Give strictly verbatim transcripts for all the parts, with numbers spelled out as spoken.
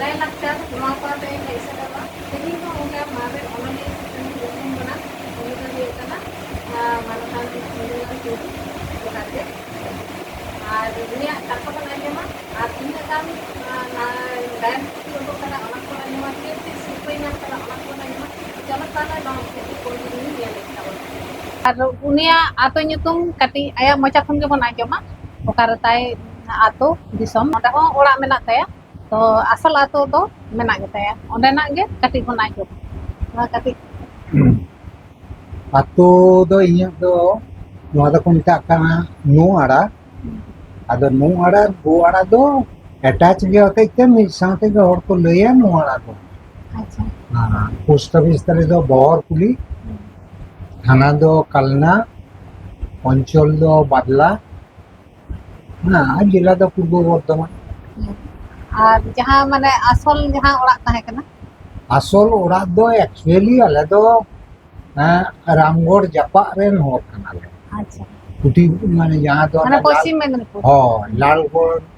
ᱞᱟᱭᱼᱞᱟᱠᱪᱟᱨ ᱱᱚᱣᱟ ᱠᱚ ᱟᱛᱮ ᱤᱧ ᱦᱮᱡ ᱥᱮᱴᱮᱨᱚᱜᱼᱟ᱾ ᱛᱮᱦᱮᱧ ᱦᱚᱸ ᱚᱱᱠᱟ ᱢᱟᱨᱮ ᱚᱱᱚᱞᱤᱭᱟᱹ ᱥᱤᱥᱴᱮᱢ ᱨᱮ ᱧᱩᱛᱩᱢ ᱠᱟᱱᱟ, ᱩᱱᱤ ᱫᱚ ᱦᱩᱭᱩᱜ ᱠᱟᱱᱟ, ᱟᱸ, ᱢᱟᱱᱚᱛᱟᱱ ᱥᱩᱱᱤᱞᱟᱞ ᱴᱩᱰᱩ ᱡᱚᱦᱟᱨ ᱜᱮ᱾ ᱟᱨ ᱩᱱᱤᱭᱟᱜ ᱠᱟᱛᱷᱟ ᱵᱚᱱ ᱟᱸᱡᱚᱢᱟ, ᱟᱨ ᱛᱤᱱᱟᱹᱜ ᱜᱟᱱ, ᱟᱸ, ᱱᱟ-, ᱜᱟᱭᱟᱱ ᱠᱨᱤᱛᱤ ᱩᱰᱩᱠ ᱠᱟᱱᱟ, ᱚᱱᱟ ᱠᱚᱵᱚᱱ ᱟᱸᱡᱚᱢᱟ, ᱪᱮᱫ ᱪᱮᱫ ᱥᱤᱨᱯᱟᱹᱭ ᱧᱟᱢ ᱠᱟᱱᱟ, ᱚᱱᱟ ᱠᱚᱵᱚᱱ ᱟᱸᱡᱚᱢᱟ᱾ ᱪᱚᱞᱚ ᱛᱟᱦᱞᱮ ᱱᱚᱣᱟ ᱵᱷᱤᱰᱤᱭᱳ ᱠᱚ ᱧᱮᱞ ᱤᱫᱤ ᱛᱟᱵᱚᱱ ᱯᱮ᱾ ᱟᱨ ᱩᱱᱤᱭᱟᱜ ᱟᱛᱳ ᱧᱩᱛᱩᱢ ᱠᱟᱹᱴᱤᱡ ᱟᱭᱟᱜ ᱢᱚᱪᱟ ᱠᱷᱚᱱ ᱜᱮᱵᱚᱱ ᱟᱸᱡᱚᱢᱟ, ᱚᱠᱟᱨᱮ ᱛᱟᱭ ᱟᱛᱳ ᱫᱤᱥᱚᱢ, ᱚᱸᱰᱮ ᱦᱚᱸ ᱚᱲᱟᱜ ᱢᱮᱱᱟᱜ ᱛᱟᱭᱟ᱾ ᱛᱚ ᱟᱥᱚᱞ ᱟᱛᱳ ᱫᱚ ᱢᱮᱱᱟᱜ ᱜᱮᱛᱟᱭᱟ, ᱚᱸᱰᱮᱱᱟᱜ ᱜᱮ ᱠᱟᱹᱴᱤᱡ ᱵᱚᱱ ᱟᱸᱡᱚᱢᱟ᱾ ᱱᱚᱣᱟ ᱠᱟᱹᱴᱤᱡ ᱟᱛᱳ ᱫᱚ ᱤᱧᱟᱹᱜ ᱫᱚ ᱱᱚᱣᱟ ᱫᱚᱠᱚ ᱢᱮᱛᱟᱜ ᱠᱟᱱᱟ ᱱᱩ ᱟᱲᱟ᱾ ᱟᱫᱚ ᱱᱩ ᱟᱲᱟ, ᱜᱳ ᱟᱲᱟ ᱫᱚ ᱮᱴᱟᱪ ᱜᱮ ᱦᱚᱛᱮᱡ ᱛᱮ ᱢᱤᱫ ᱥᱟᱶ ᱛᱮᱜᱮ ᱦᱚᱲ ᱠᱚ ᱞᱟᱹᱭᱟ ᱱᱩ ᱟᱲᱟ ᱫᱚ᱾ ᱟᱪᱪᱷᱟ᱾ ᱦᱮᱸ, ᱯᱳᱥᱴ ᱚᱯᱷᱤᱥ ᱛᱟᱞᱮ ᱫᱚ ᱵᱚᱦᱚᱨ ᱠᱩᱞᱤ, ᱦᱩᱸ᱾ ᱛᱷᱟᱱᱟ ᱫᱚ ᱠᱟᱞᱱᱟ, ᱚᱧᱪᱚᱞ ᱫᱚ ᱵᱟᱫᱞᱟ, ᱦᱮᱸ, ᱟᱨ ᱡᱮᱞᱟ ᱫᱚ ᱯᱩᱨᱵᱚ ᱵᱚᱨᱫᱷᱚᱢᱟᱱ᱾ ᱦᱩᱸ᱾ ᱟᱨ ᱡᱟᱦᱟᱸ ᱢᱟᱱᱮ ᱟᱥᱚᱞ ᱡᱟᱦᱟᱸ ᱚᱲᱟᱜ ᱛᱟᱦᱮᱸ ᱠᱟᱱᱟ? ᱟᱥᱚᱞ ᱚᱲᱟᱜ ᱫᱚ actually ᱟᱞᱮ ᱫᱚ, ᱦᱮᱸ, ᱨᱟᱢᱜᱚᱲ ᱡᱟᱯᱟᱜ ᱨᱮᱱ ᱦᱚᱲ ᱠᱟᱱᱟᱞᱮ᱾ ᱟᱪᱪᱷᱟ᱾ ᱠᱩᱴᱤ, ᱢᱟᱱᱮ ᱡᱟᱦᱟᱸ ᱫᱚ ᱢᱟᱱᱮ ᱚᱱᱟ ᱞᱟᱞ-, ᱯᱚᱥᱪᱤᱢ ᱢᱮᱫᱽᱱᱤᱯᱩᱨ᱾ ᱦᱳᱭ,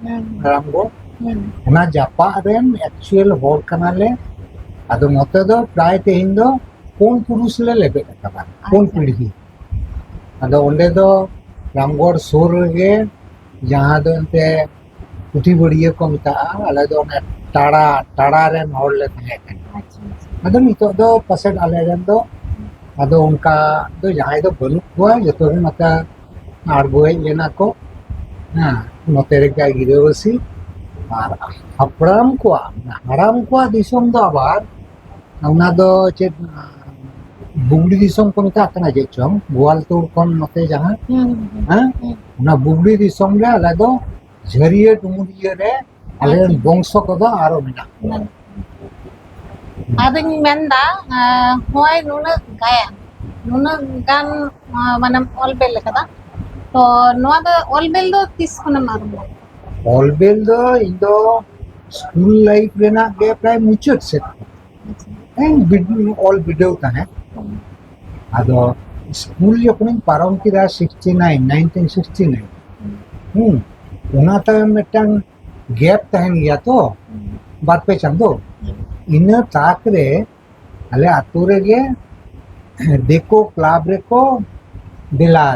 ᱦᱩᱸ᱾ ᱞᱟᱞᱜᱚᱲ, ᱦᱩᱸ᱾ ᱚᱱᱟ ᱡᱟᱯᱟᱜ ᱨᱮᱱ actual ᱦᱚᱲ ᱠᱟᱱᱟᱞᱮ᱾ ᱟᱫᱚ ᱱᱚᱛᱮ ᱫᱚ ᱯᱨᱟᱭ ᱛᱮᱦᱮᱧ ᱫᱚ ᱯᱩᱱ ᱯᱩᱨᱩᱥ ᱞᱮ ᱞᱮᱵᱮᱫ ᱟᱠᱟᱫᱟ, ᱯᱩᱱ ᱟᱪᱪᱷᱟ᱾ ᱯᱤᱲᱦᱤ᱾ ᱟᱫᱚ ᱚᱸᱰᱮ ᱫᱚ ᱨᱟᱢᱜᱚᱲ ᱥᱩᱨ ᱨᱮᱜᱮ ᱡᱟᱦᱟᱸ ᱫᱚ ᱮᱱᱛᱮ ᱯᱩᱛᱷᱤ ᱵᱟᱹᱲᱭᱟᱹ ᱠᱚ ᱢᱮᱛᱟᱜᱼᱟ, ᱟᱞᱮ ᱫᱚ ᱚᱱᱮ ᱴᱟᱲᱟ, ᱴᱟᱲᱟ ᱨᱮᱱ ᱦᱚᱲ ᱞᱮ ᱛᱟᱦᱮᱸ ᱠᱟᱱᱟ᱾ ᱟᱪᱪᱷᱟ, ᱟᱪᱪᱷᱟ᱾ ᱟᱫᱚ ᱱᱤᱛᱚᱜ ᱫᱚ ᱯᱟᱥᱮᱡ ᱟᱞᱮ ᱨᱮᱱ ᱫᱚ ᱟᱫᱚ ᱚᱱᱠᱟ ᱫᱚ ᱡᱟᱦᱟᱸᱭ ᱫᱚ ᱵᱟᱹᱱᱩᱜ ᱠᱚᱣᱟ, ᱡᱚᱛᱚ ᱜᱮ ᱱᱚᱛᱮ ᱟᱬᱜᱚ ᱦᱮᱡ ᱞᱮᱱᱟ ᱠᱚ᱾ ᱦᱮᱸ, ᱱᱚᱛᱮ ᱨᱮᱜᱮ ᱜᱤᱨᱟᱹᱵᱟᱹᱥᱤ᱾ ᱟᱨ ᱦᱟᱯᱲᱟᱢ ᱠᱚᱣᱟᱜ, ᱦᱟᱲᱟᱢ ᱠᱚᱣᱟᱜ ᱫᱤᱥᱚᱢ ᱫᱚ ᱟᱵᱟᱨ ᱚᱱᱟ ᱫᱚ ᱪᱮᱫ, ᱵᱩᱜᱽᱲᱤ ᱫᱤᱥᱚᱢ ᱠᱚ ᱢᱮᱛᱟᱜ ᱠᱟᱱᱟ ᱪᱮᱫ ᱪᱚᱝ, ᱜᱳᱣᱟᱞᱛᱳᱲ ᱠᱷᱚᱱ ᱱᱚᱛᱮ ᱡᱟᱦᱟᱸ, ᱦᱩᱸ, ᱦᱩᱸ, ᱦᱩᱸ᱾ ᱦᱮᱸ? ᱦᱩᱸ᱾ ᱚᱱᱟ ᱵᱩᱜᱽᱲᱤ ᱫᱤᱥᱚᱢ ᱨᱮ ᱟᱞᱮ ᱫᱚ ᱡᱷᱟᱹᱨᱤᱭᱟᱹ ᱰᱩᱢᱩᱨᱤᱭᱟᱹ ᱨᱮ ᱟᱞᱮ ᱨᱮᱱ ᱟᱪᱪᱷᱟ᱾ ᱵᱚᱝᱥᱚ ᱠᱚᱫᱚ ᱟᱨᱚ ᱢᱮᱱᱟᱜ ᱠᱚᱣᱟ᱾ ᱦᱩᱸ᱾ ᱟᱫᱚᱧ ᱢᱮᱱᱫᱟ, ᱮᱸ, ᱱᱚᱜᱼᱚᱭ ᱱᱩᱱᱟᱹᱜ ᱜᱟᱭᱟᱱ, ᱱᱩᱱᱟᱹᱜ ᱜᱟᱱ, ᱮᱸ, ᱢᱟᱱᱮᱢ ᱚᱞ ᱵᱮᱞ ᱠᱟᱫᱟ, ᱛᱚ ᱱᱚᱣᱟ ᱫᱚ ᱚᱞ ᱵᱮᱞ ᱫᱚ ᱛᱤᱥ ᱠᱷᱚᱱᱮᱢ ᱟᱨᱟᱢᱵᱚ ᱠᱟᱫᱟ? ᱚᱞ ᱵᱮᱞ ᱫᱚ ᱤᱧ ᱫᱚ ᱥᱠᱩᱞ ᱞᱟᱭᱤᱯᱷ ᱨᱮᱱᱟᱜ ᱜᱮ ᱯᱨᱟᱭ ᱢᱩᱪᱟᱹᱫ ᱥᱮᱫ᱾ ᱟᱪᱪᱷᱟ᱾ ᱤᱧ ᱵᱤᱰ-, ᱚᱞ ᱵᱤᱰᱟᱹᱣ ᱛᱟᱦᱮᱸᱫ᱾ ᱦᱩᱸ᱾ ᱟᱫᱚ ᱥᱠᱩᱞ ᱡᱚᱠᱷᱚᱱᱤᱧ ᱯᱟᱨᱚᱢ ᱠᱮᱫᱟ, sixty nine, nineteen sixty nine, ᱦᱩᱸ᱾ ᱦᱩᱸ, ᱚᱱᱟ ᱛᱟᱭᱚᱢ ᱢᱤᱫᱴᱟᱝ ᱜᱮᱯ ᱛᱟᱦᱮᱱ ᱜᱮᱭᱟ ᱛᱚ᱾ ᱦᱩᱸ᱾ ᱵᱟᱨ ᱯᱮ ᱪᱟᱸᱫᱚ᱾ ᱤᱱᱟᱹ ᱛᱟᱠ ᱨᱮ ᱟᱞᱮ ᱟᱛᱳ ᱨᱮᱜᱮ ᱫᱤᱠᱩ ᱠᱞᱟᱵᱽ ᱨᱮᱠᱚ ᱫᱮᱞᱟ᱾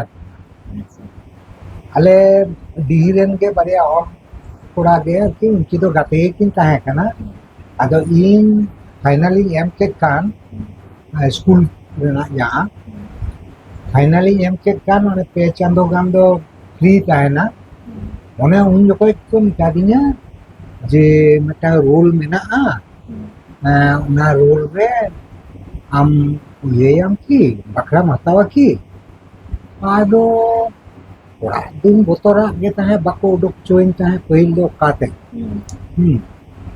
ᱟᱞᱮ ᱰᱤᱦᱤ ᱨᱮᱱ ᱜᱮ ᱵᱟᱨᱭᱟ ᱦᱚᱲ ᱠᱚᱲᱟ ᱜᱮ ᱟᱨᱠᱤ, ᱩᱱᱠᱤᱱ ᱫᱚ ᱜᱟᱛᱮ ᱜᱮᱠᱤᱱ ᱛᱟᱦᱮᱸ ᱠᱟᱱᱟ᱾ ᱟᱫᱚ ᱤᱧ ᱯᱷᱟᱭᱱᱟᱞᱤᱧ ᱮᱢ ᱠᱮᱫ ᱠᱷᱟᱱ, ᱥᱠᱩᱞ ᱨᱮᱱᱟᱜ ᱡᱟᱦᱟᱸ ᱯᱷᱟᱭᱱᱟᱞᱤᱧ ᱮᱢ ᱠᱮᱫ ᱠᱷᱟᱱ, ᱚᱱᱮ ᱯᱮ ᱪᱟᱸᱫᱚ ᱜᱟᱱ ᱫᱚ ᱯᱷᱨᱤ ᱛᱟᱦᱮᱱᱟ᱾ ᱚᱱᱮ ᱩᱱ ᱡᱚᱠᱷᱚᱡ ᱠᱚ ᱢᱮᱛᱟ ᱫᱤᱧᱟ ᱡᱮ ᱢᱤᱫᱴᱟᱝ ᱨᱳᱞ ᱢᱮᱱᱟᱜᱼᱟ, ᱮᱸ, ᱚᱱᱟ ᱨᱳᱞ ᱨᱮ ᱟᱢ ᱤᱭᱟᱹᱭᱟᱢ ᱠᱤ, ᱵᱟᱠᱷᱨᱟᱢ ᱦᱟᱛᱟᱣᱟ ᱠᱤ? ᱟᱫᱚ ᱚᱲᱟᱜ ᱫᱩᱧ ᱵᱚᱛᱚᱨᱟᱜ ᱜᱮ ᱛᱟᱦᱮᱸᱫ, ᱵᱟᱠᱚ ᱩᱰᱩᱠ ᱦᱚᱪᱚᱣᱟᱹᱧ ᱛᱟᱦᱮᱸᱫ ᱯᱟᱹᱦᱤᱞ ᱫᱚ ᱚᱠᱟᱛᱮ᱾ ᱦᱩᱸ᱾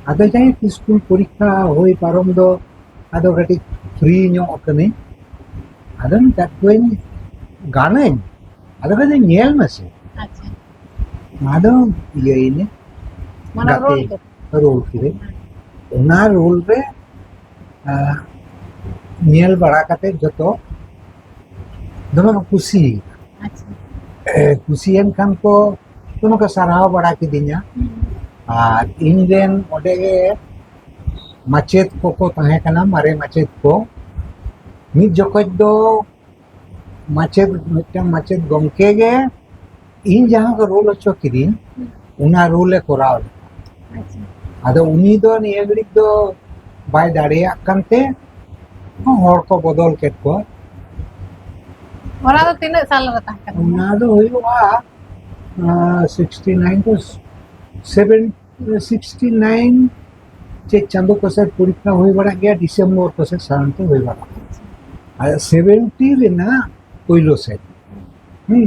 ᱟᱫᱚ ᱡᱟᱭᱦᱳᱠ, ᱥᱠᱩᱞ ᱯᱚᱨᱤᱠᱠᱷᱟ ᱦᱩᱭ ᱯᱟᱨᱚᱢ ᱫᱚ ᱟᱫᱚ ᱠᱟᱹᱴᱤᱡ ᱯᱷᱨᱤ ᱧᱚᱜ ᱠᱟᱹᱱᱟᱹᱧ᱾ ᱟᱫᱚ ᱢᱮᱛᱟᱫ ᱠᱚᱣᱟᱹᱧ, "ᱜᱟᱱᱟᱹᱧ?" ᱟᱫᱚ ᱠᱚ ᱞᱟᱹᱭᱫᱟ, "ᱧᱮᱞ ᱢᱮᱥᱮ᱾" ᱟᱪᱪᱷᱟ᱾ ᱟᱫᱚ ᱤᱭᱟᱹᱭᱮᱱᱟᱹᱧ, ᱢᱟᱱᱮ ᱜᱟᱛᱮ ᱨᱳᱞ ᱠᱮᱫ? ᱨᱳᱞ ᱠᱤᱫᱟᱹᱧ᱾ ᱚᱱᱟ ᱨᱳᱞ ᱨᱮ, ᱟᱸ, ᱧᱮᱞ ᱵᱟᱲᱟ ᱠᱟᱛᱮ ᱡᱚᱛᱚ ᱫᱚᱢᱮ ᱠᱚ ᱠᱩᱥᱤᱭᱮᱱᱟ᱾ ᱟᱪᱪᱷᱟ᱾ ᱮ, ᱠᱩᱥᱤᱭᱮᱱ ᱠᱷᱟᱱ ᱠᱚ ᱫᱚᱢᱮ ᱠᱚ ᱥᱟᱨᱦᱟᱣ ᱵᱟᱲᱟ ᱠᱤᱫᱤᱧᱟ᱾ ᱦᱩᱸ᱾ ᱟᱨ ᱤᱧ ᱨᱮᱱ ᱚᱸᱰᱮ ᱜᱮ ᱢᱟᱪᱮᱫ ᱠᱚᱠᱚ ᱛᱟᱦᱮᱸ ᱠᱟᱱᱟ, ᱢᱟᱨᱮ ᱢᱟᱪᱮᱫ ᱠᱚ᱾ ᱢᱤᱫ ᱡᱚᱠᱷᱚᱡ ᱫᱚ ᱢᱟᱪᱮᱫ, ᱢᱤᱫᱴᱟᱝ ᱢᱟᱪᱮᱫ ᱜᱚᱢᱠᱮ ᱜᱮ ᱤᱧ ᱡᱟᱦᱟᱸ ᱠᱚ ᱨᱳᱞ ᱦᱚᱪᱚ ᱠᱤᱫᱤᱧ, ᱚᱱᱟ ᱨᱳᱞ ᱮ ᱠᱚᱨᱟᱣ ᱞᱮᱫᱟ᱾ ᱟᱪᱪᱷᱟ᱾ ᱟᱫᱚ ᱩᱱᱤ ᱫᱚ ᱱᱤᱭᱟᱹ ᱜᱷᱟᱹᱲᱤᱡ ᱫᱚ ᱵᱟᱭ ᱫᱟᱲᱮᱭᱟᱜ ᱠᱟᱱᱛᱮ ᱦᱚᱲ ᱠᱚ ᱵᱚᱫᱚᱞ ᱠᱮᱫ ᱠᱚᱣᱟ᱾ ᱚᱱᱟ ᱫᱚ ᱛᱤᱱᱟᱹᱜ ᱥᱟᱞ ᱨᱮ ᱛᱟᱦᱮᱸ ᱠᱟᱱᱟ? ᱚᱱᱟ ᱫᱚ ᱦᱩᱭᱩᱜᱼᱟ, ᱟᱸ, ᱥᱤᱠᱥᱴᱤ ᱱᱟᱭᱤᱱ ᱫᱚ, ᱥᱮᱵᱷᱮᱱ, ᱥᱤᱠᱥᱴᱤ ᱱᱟᱭᱤᱱ ᱪᱮᱫ ᱪᱟᱸᱫᱚ ᱠᱚᱥᱮᱫ ᱯᱚᱨᱤᱠᱠᱷᱟ ᱦᱩᱭ ᱵᱟᱲᱟᱜ ᱜᱮᱭᱟ, ᱰᱤᱥᱮᱢᱵᱚᱨ ᱠᱚᱥᱮᱫ ᱥᱟᱫᱷᱟᱨᱚᱱᱛᱚ ᱦᱩᱭ ᱵᱟᱲᱟᱜᱼᱟ᱾ ᱟᱨ ᱥᱮᱵᱷᱮᱱᱴᱤ ᱨᱮᱱᱟᱜ ᱯᱳᱭᱞᱳ ᱥᱮᱫ᱾ ᱦᱩᱸ᱾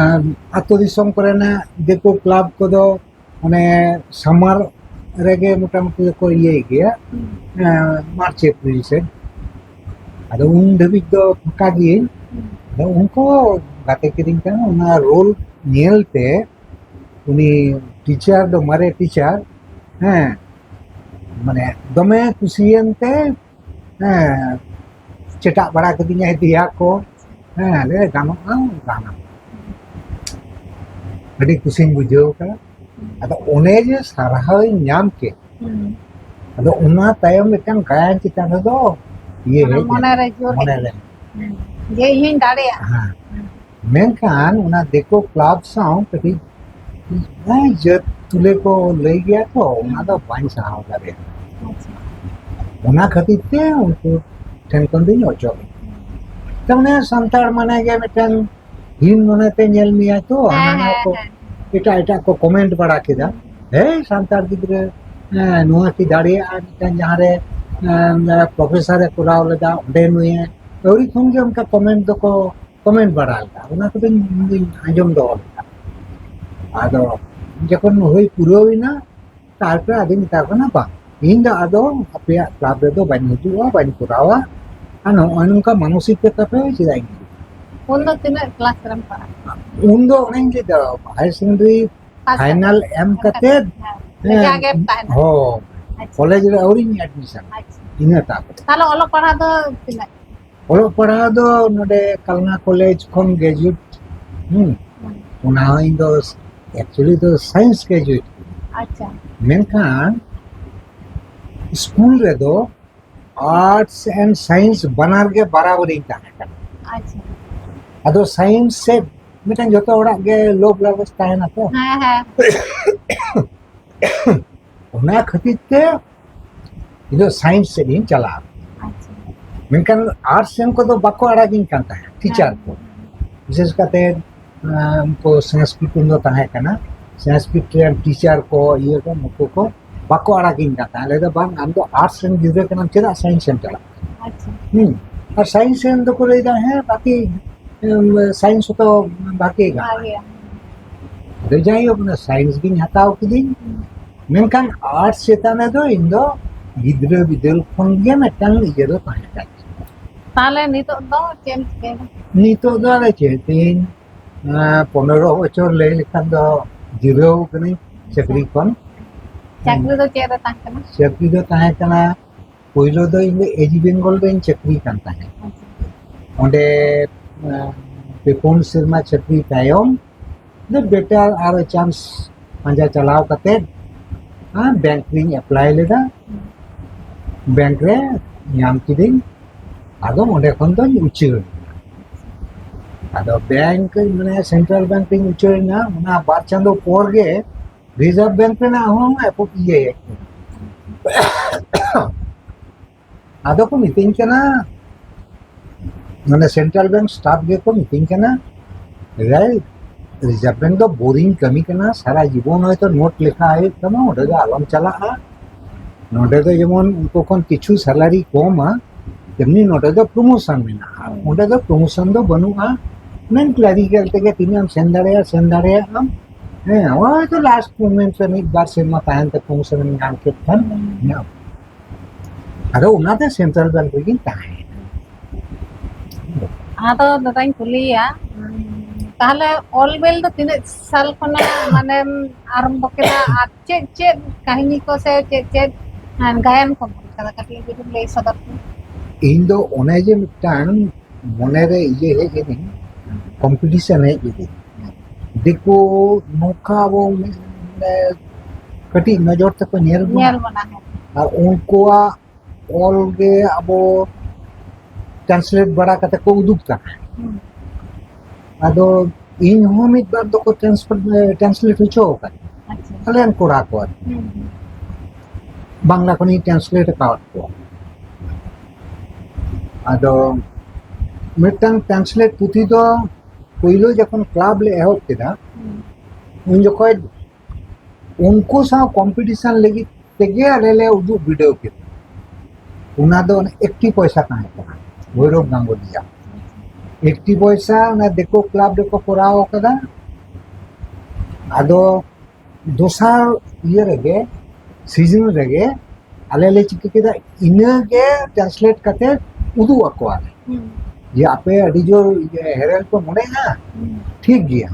ᱟᱨ ᱟᱛᱳ ᱫᱤᱥᱚᱢ ᱠᱚᱨᱮᱱᱟᱜ ᱫᱤᱠᱩ ᱠᱞᱟᱵᱽ ᱠᱚᱫᱚ ᱚᱱᱮ ᱥᱟᱢᱟᱨ ᱨᱮᱜᱮ ᱢᱚᱴᱟᱢᱩᱴᱤ ᱫᱚᱠᱚ ᱤᱭᱟᱹᱭ ᱜᱮᱭᱟ, ᱦᱩᱸ᱾ ᱮᱸ, ᱢᱟᱨᱪ ᱮᱯᱨᱤᱞ ᱥᱮᱫ᱾ ᱟᱫᱚ ᱩᱱ ᱫᱷᱟᱹᱵᱤᱡ ᱫᱚ ᱯᱷᱟᱸᱠᱟ ᱜᱤᱭᱟᱹᱧ᱾ ᱦᱩᱸ᱾ ᱟᱫᱚ ᱩᱱᱠᱩ ᱜᱟᱛᱮ ᱠᱤᱫᱤᱧ ᱠᱟᱱᱟ, ᱚᱱᱟ ᱨᱳᱞ ᱧᱮᱞ ᱛᱮ ᱩᱱᱤ ᱴᱤᱪᱟᱨ ᱫᱚ, ᱢᱟᱨᱮ ᱴᱤᱪᱟᱨ, ᱦᱮᱸ, ᱢᱟᱱᱮ ᱫᱚᱢᱮ ᱠᱩᱥᱤᱭᱮᱱ ᱛᱮ, ᱦᱮᱸ, ᱪᱮᱴᱟᱜ ᱵᱟᱲᱟ ᱠᱤᱫᱤᱧᱟᱭ ᱫᱮᱭᱟ ᱠᱚ, ᱦᱮᱸ, ᱞᱟᱹᱭ ᱜᱟᱱᱚᱜᱼᱟ, ᱜᱟᱱᱚᱜᱼᱟ᱾ ᱟᱹᱰᱤ ᱠᱩᱥᱤᱧ ᱵᱩᱡᱷᱟᱹᱣ ᱠᱟᱫᱟ᱾ ᱟᱫᱚ ᱚᱱᱮ ᱡᱮ ᱥᱟᱨᱦᱟᱣ ᱤᱧ ᱧᱟᱢ ᱠᱮᱫ, ᱟᱫᱚ ᱚᱱᱟ ᱛᱟᱭᱚᱢ ᱢᱤᱫᱴᱟᱝ ᱜᱟᱭᱟᱱ ᱪᱮᱛᱟᱱ ᱨᱮᱫᱚ ᱤᱭᱟᱹ ᱦᱮᱡ ᱮᱱᱟ, ᱢᱚᱱᱮᱨᱮ ᱡᱳᱨ ᱦᱮᱡ ᱢᱚᱱᱮᱨᱮ᱾ ᱮᱱᱟ᱾ ᱦᱩᱸ᱾ ᱡᱮ ᱤᱧ ᱦᱚᱧ ᱫᱟᱲᱮᱭᱟᱜᱼᱟ᱾ ᱦᱮᱸ᱾ ᱦᱩᱸ᱾ ᱢᱮᱱᱠᱷᱟᱱ ᱚᱱᱟ ᱫᱤᱠᱩ ᱠᱞᱟᱵᱽ ᱥᱟᱶ ᱠᱟᱹᱴᱤᱡ ᱡᱟᱹᱛ ᱛᱩᱞᱟᱹ ᱠᱚ ᱞᱟᱹᱭ ᱜᱮᱭᱟ ᱛᱚ, ᱚᱱᱟ ᱫᱚ ᱵᱟᱹᱧ ᱥᱟᱦᱟᱣ ᱫᱟᱲᱮᱭᱟᱜᱼᱟ᱾ ᱟᱪᱪᱷᱟ᱾ ᱚᱱᱟ ᱠᱷᱟᱹᱛᱤᱨ ᱛᱮ ᱩᱱᱠᱩ ᱴᱷᱮᱱ ᱠᱷᱚᱱ ᱫᱚᱧ ᱚᱪᱚᱜ ᱮᱱᱟ᱾ ᱛᱟᱨ ᱢᱟᱱᱮ ᱥᱟᱱᱛᱟᱲ ᱢᱟᱱᱮ ᱜᱮ ᱢᱤᱫᱴᱟᱝ ᱦᱤᱱ ᱢᱚᱱᱮᱛᱮ ᱧᱮᱞ ᱢᱮᱭᱟ ᱛᱚ, ᱦᱮᱸ, ᱦᱟᱱᱟ ᱱᱟᱣᱟ ᱦᱮᱸ, ᱠᱚ ᱦᱮᱸ᱾ ᱮᱴᱟᱜ ᱮᱴᱟᱜ ᱠᱚ ᱠᱚᱢᱮᱱᱴ ᱵᱟᱲᱟ ᱠᱮᱫᱟ, ᱦᱩᱸ᱾ "ᱦᱮᱸ, ᱥᱟᱱᱛᱟᱲ ᱜᱤᱫᱽᱨᱟᱹ, ᱦᱮᱸ, ᱱᱚᱣᱟ ᱠᱤ ᱫᱟᱲᱮᱭᱟᱜᱼᱟ?" ᱢᱤᱫᱴᱟᱝ ᱡᱟᱦᱟᱸᱨᱮ, ᱮᱸ, ᱯᱨᱚᱯᱷᱮᱥᱚᱨ ᱮ ᱠᱚᱨᱟᱣ ᱞᱮᱫᱟ, ᱚᱸᱰᱮ ᱱᱩᱭᱮ ᱟᱹᱣᱨᱤ ᱠᱷᱚᱱ ᱜᱮ ᱚᱱᱠᱟ ᱠᱚᱢᱮᱱᱴ ᱫᱚᱠᱚ ᱠᱚᱢᱮᱱᱴ ᱵᱟᱲᱟ ᱞᱮᱫᱟ, ᱚᱱᱟ ᱠᱚᱫᱚᱧ ᱤᱧ ᱫᱩᱧ ᱟᱸᱡᱚᱢ ᱫᱚᱦᱚ ᱞᱮᱫᱟ᱾ ᱟᱫᱚ ᱡᱚᱠᱷᱚᱱ ᱦᱩᱭ ᱯᱩᱨᱟᱹᱣ ᱮᱱᱟ, ᱛᱟᱨᱯᱚᱨᱮ ᱟᱫᱚᱧ ᱢᱮᱛᱟ ᱠᱚ ᱠᱟᱱᱟ, "ᱵᱟᱝ, ᱤᱧ ᱫᱚ ᱟᱫᱚ ᱟᱯᱮᱭᱟᱜ ᱠᱞᱟᱵᱽ ᱨᱮᱫᱚ ᱵᱟᱹᱧ ᱦᱤᱡᱩᱜᱼᱟ, ᱵᱟᱹᱧ ᱠᱚᱨᱟᱣᱟ, ᱟᱨ ᱱᱚᱜᱼᱚᱭ ᱱᱚᱝᱠᱟ ᱢᱟᱱᱚᱥᱤᱠ ᱯᱮ ᱛᱟᱯᱮ, ᱪᱮᱫᱟᱜ ᱤᱧ ᱦᱤᱡᱩᱜᱼᱟ?" ᱩᱱ ᱫᱚ ᱛᱤᱱᱟᱹᱜ ᱠᱞᱟᱥ ᱨᱮᱢ ᱯᱟᱲᱦᱟᱜ ᱠᱟᱱᱟ? ᱩᱱ ᱫᱚ ᱚᱱᱮᱧ ᱞᱟᱹᱭ ᱫᱟ, ᱦᱟᱭᱟᱨ ᱥᱮᱠᱮᱱᱰᱟᱨᱤ ᱯᱟᱥ ᱯᱷᱟᱭᱱᱟᱞ ᱠᱟᱛᱮ? ᱮᱢ ᱠᱟᱛᱮ, ᱦᱮᱸ᱾ ᱦᱮᱸ, ᱡᱟᱜᱮ ᱛᱟᱦᱮᱱᱟ᱾ ᱦᱚᱸ, ᱟᱪᱪᱷᱟ᱾ ᱠᱚᱞᱮᱡᱽ ᱨᱮ ᱟᱹᱣᱨᱤᱧ ᱮᱰᱢᱤᱥᱚᱱ, ᱟᱪᱪᱷᱟ᱾ ᱤᱱᱟᱹ ᱛᱟᱯᱚᱨᱮ᱾ ᱛᱟᱦᱞᱮ ᱚᱞᱚᱜ ᱯᱟᱲᱦᱟᱣ ᱫᱚ ᱛᱤᱱᱟᱹᱜ? ᱚᱞᱚᱜ ᱯᱟᱲᱦᱟᱣ ᱫᱚ ᱱᱚᱰᱮ ᱠᱟᱞᱱᱟ ᱠᱚᱞᱮᱡᱽ ᱠᱷᱚᱱ ᱜᱨᱮᱡᱩᱭᱮᱴ, ᱦᱩᱸ, ᱦᱩᱸ᱾ ᱚᱱᱟ ᱦᱚᱸ ᱤᱧ ᱫᱚ actually ᱫᱚ ᱥᱟᱭᱮᱱᱥ ᱜᱨᱮᱡᱩᱭᱮᱴ᱾ ᱟᱪᱪᱷᱟ᱾ ᱢᱮᱱᱠᱷᱟᱱ ᱥᱠᱩᱞ ᱨᱮᱫᱚ ᱟᱨᱴᱥ ᱮᱱᱰ ᱥᱟᱭᱮᱱᱥ ᱵᱟᱱᱟᱨ ᱜᱮ ᱵᱟᱨᱟᱵᱟᱨᱤᱧ ᱛᱟᱦᱮᱸ ᱠᱟᱱᱟ᱾ ᱟᱪᱪᱷᱟ᱾ ᱟᱫᱚ ᱥᱟᱭᱮᱱᱥ ᱥᱮᱫ ᱢᱤᱫᱴᱟᱝ ᱡᱚᱛᱚ ᱦᱚᱲᱟᱜ ᱜᱮ ᱞᱳᱵᱷ ᱞᱟᱞᱚᱪ ᱛᱟᱦᱮᱱᱟ ᱛᱚ᱾ ᱦᱮᱸ, ᱦᱮᱸ᱾ ᱚᱱᱟ ᱠᱷᱟᱹᱛᱤᱨ ᱛᱮ ᱤᱧ ᱫᱚ ᱥᱟᱭᱮᱱᱥ ᱥᱮᱫ ᱤᱧ ᱪᱟᱞᱟᱜᱼᱟ᱾ ᱟᱪᱪᱷᱟ᱾ ᱢᱮᱱᱠᱷᱟᱱ ᱟᱨᱴᱥ ᱨᱮᱱ ᱠᱚᱫᱚ ᱵᱟᱠᱚ ᱟᱲᱟᱜᱤᱧ ᱠᱟᱱ ᱛᱟᱦᱮᱸᱫ, ᱴᱤᱪᱟᱨ ᱠᱚ᱾ ᱦᱮᱸ᱾ ᱵᱤᱥᱮᱥ ᱠᱟᱛᱮ, ᱟᱸ, ᱩᱱᱠᱩ ᱥᱚᱝᱥᱠᱨᱤᱛ ᱨᱮᱱ ᱫᱚ ᱛᱟᱦᱮᱸ ᱠᱟᱱᱟ, ᱥᱚᱝᱥᱠᱨᱤᱛ ᱨᱮᱱ ᱴᱤᱪᱟᱨ ᱠᱚ, ᱤᱭᱟᱹ ᱠᱚ, ᱱᱩᱠᱩ ᱠᱚ ᱵᱟᱠᱚ ᱟᱲᱟᱜᱤᱧ ᱠᱟᱱ ᱛᱟᱦᱮᱸᱫ᱾ ᱞᱟᱹᱭ ᱫᱟ, "ᱵᱟᱝ, ᱟᱢ ᱫᱚ ᱟᱨᱴᱥ ᱨᱮᱱ ᱜᱤᱫᱽᱨᱟᱹ ᱠᱟᱱᱟᱢ, ᱪᱮᱫᱟᱜ ᱥᱟᱭᱮᱱᱥ ᱮᱢ ᱪᱟᱞᱟᱜ ᱠᱟᱱᱟ?" ᱟᱪᱪᱷᱟ᱾ ᱦᱩᱸ᱾ ᱟᱨ ᱥᱟᱭᱮᱱᱥ ᱨᱮᱱ ᱫᱚᱠᱚ ᱞᱟᱹᱭ ᱫᱟ, "ᱦᱮᱸ, ᱵᱟᱠᱤ, ᱩᱸ, ᱥᱟᱭᱮᱱᱥ ᱦᱚᱸᱛᱚ ᱵᱷᱟᱜᱮ ᱜᱟᱱᱚᱜᱼᱟ᱾" ᱵᱷᱟᱜᱮᱭᱟ᱾ ᱟᱫᱚ ᱡᱟᱭᱦᱳᱠ, ᱚᱱᱟ ᱥᱟᱭᱮᱱᱥ ᱜᱤᱧ ᱦᱟᱛᱟᱣ ᱠᱤᱫᱤᱧ᱾ ᱦᱩᱸ᱾ ᱢᱮᱱᱠᱷᱟᱱ ᱟᱨᱴᱥ ᱪᱮᱛᱟᱱ ᱨᱮᱫᱚ ᱤᱧ ᱫᱚ ᱜᱤᱫᱽᱨᱟᱹ ᱵᱤᱫᱟᱹᱞ ᱠᱷᱚᱱ ᱜᱮ ᱢᱤᱫᱴᱟᱝ ᱤᱭᱟᱹ ᱫᱚ ᱛᱟᱦᱮᱸ ᱠᱟᱱ ᱛᱤᱧᱟ᱾ ᱛᱟᱦᱞᱮ ᱱᱤᱛᱚᱜ ᱫᱚ ᱪᱮᱫ ᱮᱢ ᱪᱤᱠᱟᱹᱭᱮᱫᱟ? ᱱᱤᱛᱚᱜ ᱫᱚ ᱟᱫᱚ ᱪᱮᱫ ᱤᱧ, ᱟᱸ, ᱯᱚᱱᱮᱨᱚ ᱵᱚᱪᱷᱚᱨ ᱞᱟᱹᱭ ᱞᱮᱠᱷᱟᱱ ᱫᱚ ᱡᱤᱨᱟᱹᱣ ᱠᱟᱹᱱᱟᱹᱧ ᱪᱟᱹᱠᱨᱤ ᱠᱷᱚᱱ᱾ ᱪᱟᱹᱠᱨᱤ ᱫᱚ ᱪᱮᱫ ᱨᱮ ᱛᱟᱦᱮᱸ ᱠᱟᱱᱟ? ᱪᱟᱹᱠᱨᱤ ᱫᱚ ᱛᱟᱦᱮᱸ ᱠᱟᱱᱟ, ᱯᱳᱭᱞᱳ ᱫᱚ ᱤᱧ ᱫᱚ ᱮᱡᱤ ᱵᱮᱝᱜᱚᱞ ᱨᱮᱧ ᱪᱟᱹᱠᱨᱤ ᱠᱟᱱ ᱛᱟᱦᱮᱸᱫ᱾ ᱟᱪᱪᱷᱟ᱾ ᱚᱸᱰᱮ, ᱟᱸ, ᱯᱮ ᱯᱩᱱ ᱥᱮᱨᱢᱟ ᱪᱟᱹᱠᱨᱤ ᱛᱟᱭᱚᱢ, ᱫᱚ ᱵᱮᱴᱟᱨ ᱟᱨᱚ ᱪᱟᱱᱥ ᱯᱟᱸᱡᱟ ᱪᱟᱞᱟᱣ ᱠᱟᱛᱮ ᱵᱮᱝᱠ ᱨᱤᱧ ᱮᱯᱞᱟᱭ ᱞᱮᱫᱟ᱾ ᱵᱮᱝᱠ ᱨᱮ ᱧᱟᱢ ᱠᱤᱫᱟᱹᱧ᱾ ᱟᱫᱚ ᱚᱸᱰᱮ ᱠᱷᱚᱱ ᱫᱚᱧ ᱩᱪᱟᱹᱲ ᱮᱱᱟ᱾ ᱟᱫᱚ ᱵᱮᱝᱠ, ᱢᱟᱱᱮ ᱥᱮᱱᱴᱨᱟᱞ ᱵᱮᱝᱠ ᱨᱤᱧ ᱩᱪᱟᱹᱲ ᱮᱱᱟ, ᱚᱱᱟ ᱵᱟᱨ ᱪᱟᱸᱫᱚ ᱯᱚᱨ ᱜᱮ ᱨᱤᱡᱟᱨᱵᱷ ᱵᱮᱝᱠ ᱨᱮᱱᱟᱜ ᱦᱚᱸ ᱮᱯᱚ-, ᱤᱭᱟᱹ ᱦᱮᱡ ᱮᱱᱟ᱾ ᱟᱫᱚ ᱠᱚ ᱢᱤᱛᱟᱹᱧ ᱠᱟᱱᱟ, ᱢᱟᱱᱮ ᱥᱮᱱᱴᱨᱟᱞ ᱵᱮᱝᱠ ᱥᱴᱟᱯ ᱜᱮᱠᱚ ᱢᱤᱛᱟᱹᱧ ᱠᱟᱱᱟ, "ᱮᱭᱟᱭ, ᱨᱤᱡᱟᱨᱵᱷ ᱵᱮᱝᱠ ᱫᱚ ᱵᱳᱨᱤᱝ ᱠᱟᱹᱢᱤ ᱠᱟᱱᱟ, ᱥᱟᱨᱟ ᱡᱤᱵᱚᱱ ᱦᱚᱭᱛᱚ ᱱᱳᱴ ᱞᱮᱠᱷᱟ ᱦᱩᱭᱩᱜ ᱛᱟᱢᱟ, ᱚᱸᱰᱮ ᱫᱚ ᱟᱞᱚᱢ ᱪᱟᱞᱟᱜᱼᱟ᱾ ᱱᱚᱸᱰᱮ ᱫᱚ ᱡᱮᱢᱚᱱ ᱩᱱᱠᱩ ᱠᱷᱚᱱ ᱠᱤᱪᱷᱩ ᱥᱮᱞᱟᱨᱤ ᱠᱚᱢᱟ, ᱛᱮᱢᱱᱤ ᱱᱚᱸᱰᱮ ᱫᱚ ᱯᱨᱳᱢᱳᱥᱚᱱ ᱢᱮᱱᱟᱜᱼᱟ, ᱚᱸᱰᱮ ᱫᱚ ᱯᱨᱳᱢᱳᱥᱚᱱ ᱫᱚ ᱵᱟᱹᱱᱩᱜᱼᱟ, ᱢᱮᱱ ᱠᱞᱟᱨᱤᱠᱟᱞ ᱛᱮᱜᱮ ᱛᱤᱱᱟᱹᱜ ᱮᱢ ᱥᱮᱱ ᱫᱟᱲᱮᱭᱟᱜᱼᱟ, ᱥᱮᱱ ᱫᱟᱲᱮᱭᱟᱜ ᱟᱢ᱾ ᱦᱮᱸ, ᱦᱚᱭᱛᱚ ᱞᱟᱥᱴ ᱢᱳᱢᱮᱱᱴ ᱨᱮ ᱢᱤᱫ ᱵᱟᱨ ᱥᱮᱨᱢᱟ ᱛᱟᱦᱮᱱ ᱛᱮ ᱯᱨᱳᱢᱳᱥᱚᱱ ᱮᱢ ᱧᱟᱢ ᱠᱮᱫ ᱠᱷᱟᱱ ᱧᱟᱢ᱾ ᱟᱫᱚ ᱚᱱᱟᱛᱮ ᱥᱮᱱᱴᱨᱟᱞ ᱵᱮᱝᱠ ᱨᱮᱜᱤᱧ ᱛᱟᱦᱮᱸᱭᱮᱱᱟ᱾ ᱟᱫᱚ ᱫᱟᱫᱟᱧ ᱠᱩᱞᱤᱭᱟ, ᱩᱸ, ᱛᱟᱦᱞᱮ ᱚᱞ ᱵᱮᱞ ᱫᱚ ᱛᱤᱱᱟᱹᱜ ᱥᱟᱞ ᱠᱷᱚᱱᱟᱜ ᱢᱟᱱᱮᱢ ᱟᱨᱟᱢᱵᱚ ᱠᱮᱫᱟ ᱟᱨ ᱪᱮᱫ ᱪᱮᱫ ᱠᱟᱹᱦᱱᱤ ᱠᱚ ᱥᱮ ᱪᱮᱫ ᱪᱮᱫ, ᱮᱸ, ᱜᱟᱭᱟᱱ ᱠᱚᱢ ᱚᱞ ᱠᱟᱫᱟ? ᱠᱟᱹᱴᱤᱡ ᱡᱩᱫᱤᱢ ᱞᱟᱹᱭ ᱥᱚᱫᱚᱨ ᱠᱮᱭᱟ᱾ ᱤᱧ ᱫᱚ ᱚᱱᱮ ᱡᱮ ᱢᱤᱫᱴᱟᱝ ᱢᱚᱱᱮᱨᱮ ᱤᱭᱟᱹ ᱦᱮᱡ ᱟᱹᱫᱤᱧ, ᱠᱚᱢᱯᱤᱴᱤᱥᱚᱱ ᱦᱮᱡ ᱟᱹᱫᱤᱧ, ᱫᱤᱠᱩ ᱱᱚᱝᱠᱟ ᱟᱵᱚ ᱢᱤᱫ, ᱢᱟᱱᱮ ᱠᱟᱹᱴᱤᱡ ᱱᱚᱡᱚᱨ ᱛᱮᱠᱚ ᱧᱮᱞ ᱵᱚᱱᱟ᱾ ᱧᱮᱞ ᱵᱚᱱᱟ, ᱦᱮᱸ᱾ ᱟᱨ ᱩᱱᱠᱩᱣᱟᱜ ᱚᱞ ᱜᱮ ᱟᱵᱚ ᱴᱨᱟᱱᱥᱞᱮᱴ ᱵᱟᱲᱟ ᱠᱟᱛᱮ ᱠᱚ ᱩᱫᱩᱜ ᱠᱟᱱᱟ᱾ ᱦᱩᱸ᱾ ᱟᱫᱚ ᱤᱧ ᱦᱚᱸ ᱢᱤᱫ ᱵᱟᱨ ᱫᱚᱠᱚ ᱴᱨᱟᱱᱥᱯᱟᱨ-, ᱴᱨᱟᱱᱥᱞᱮᱴ ᱦᱚᱪᱚ ᱟᱠᱟᱫ᱾ ᱟᱪᱪᱷᱟ᱾ ᱟᱞᱮ ᱨᱮᱱ ᱠᱚᱲᱟ ᱠᱚ ᱟᱨᱠᱤ᱾ ᱦᱩᱸ, ᱦᱩᱸ᱾ ᱵᱟᱝᱞᱟ ᱠᱷᱚᱱᱤᱧ ᱴᱨᱟᱱᱥᱞᱮᱴ ᱟᱠᱟᱣᱟᱫ ᱠᱚᱣᱟ᱾ ᱟᱫᱚ ᱢᱤᱫᱴᱟᱝ ᱴᱨᱟᱱᱥᱞᱮᱴ ᱯᱩᱛᱷᱤ ᱫᱚ ᱯᱳᱭᱞᱳ ᱡᱚᱠᱷᱚᱱ ᱠᱞᱟᱵᱽ ᱞᱮ ᱮᱦᱚᱵ ᱠᱮᱫᱟ, ᱦᱩᱸ᱾ ᱩᱱ ᱡᱚᱠᱷᱚᱡ ᱩᱱᱠᱩ ᱥᱟᱶ ᱠᱚᱢᱯᱤᱴᱤᱥᱚᱱ ᱞᱟᱹᱜᱤᱫ ᱛᱮᱜᱮ ᱟᱞᱮ ᱞᱮ ᱩᱫᱩᱜ ᱵᱤᱰᱟᱹᱣ ᱠᱮᱫᱟ᱾ ᱚᱱᱟ ᱫᱚ ᱚᱱᱮ ᱮᱠᱴᱤ ᱯᱚᱭᱥᱟ ᱛᱟᱦᱮᱸ ᱠᱟᱱᱟ, ᱵᱷᱳᱭᱨᱚᱵ ᱜᱟᱝᱜᱩᱞᱤᱭᱟ᱾ ᱮᱠᱴᱤ ᱯᱚᱭᱥᱟ ᱚᱱᱟ ᱫᱤᱠᱩ ᱠᱞᱟᱵᱽ ᱨᱮᱠᱚ ᱠᱚᱨᱟᱣ ᱠᱟᱫᱟ᱾ ᱟᱫᱚ ᱫᱚᱥᱟᱨ ᱤᱭᱟᱹ ᱨᱮᱜᱮ, ᱥᱤᱡᱤᱱ ᱨᱮᱜᱮ ᱟᱞᱮ ᱞᱮ ᱪᱤᱠᱟᱹ ᱠᱮᱫᱟ, ᱤᱱᱟᱹᱜᱮ ᱴᱨᱟᱱᱥᱞᱮᱴ ᱠᱟᱛᱮ ᱩᱫᱩᱜ ᱟᱠᱚᱣᱟᱞᱮ᱾ ᱦᱩᱸ᱾ ᱡᱮ ᱟᱯᱮ ᱟᱹᱰᱤ ᱡᱳᱨ ᱤᱭᱟᱹ ᱦᱮᱨᱮᱞ ᱯᱮ ᱢᱚᱱᱮᱭᱟ, ᱦᱩᱸ᱾ ᱴᱷᱤᱠ ᱜᱮᱭᱟ,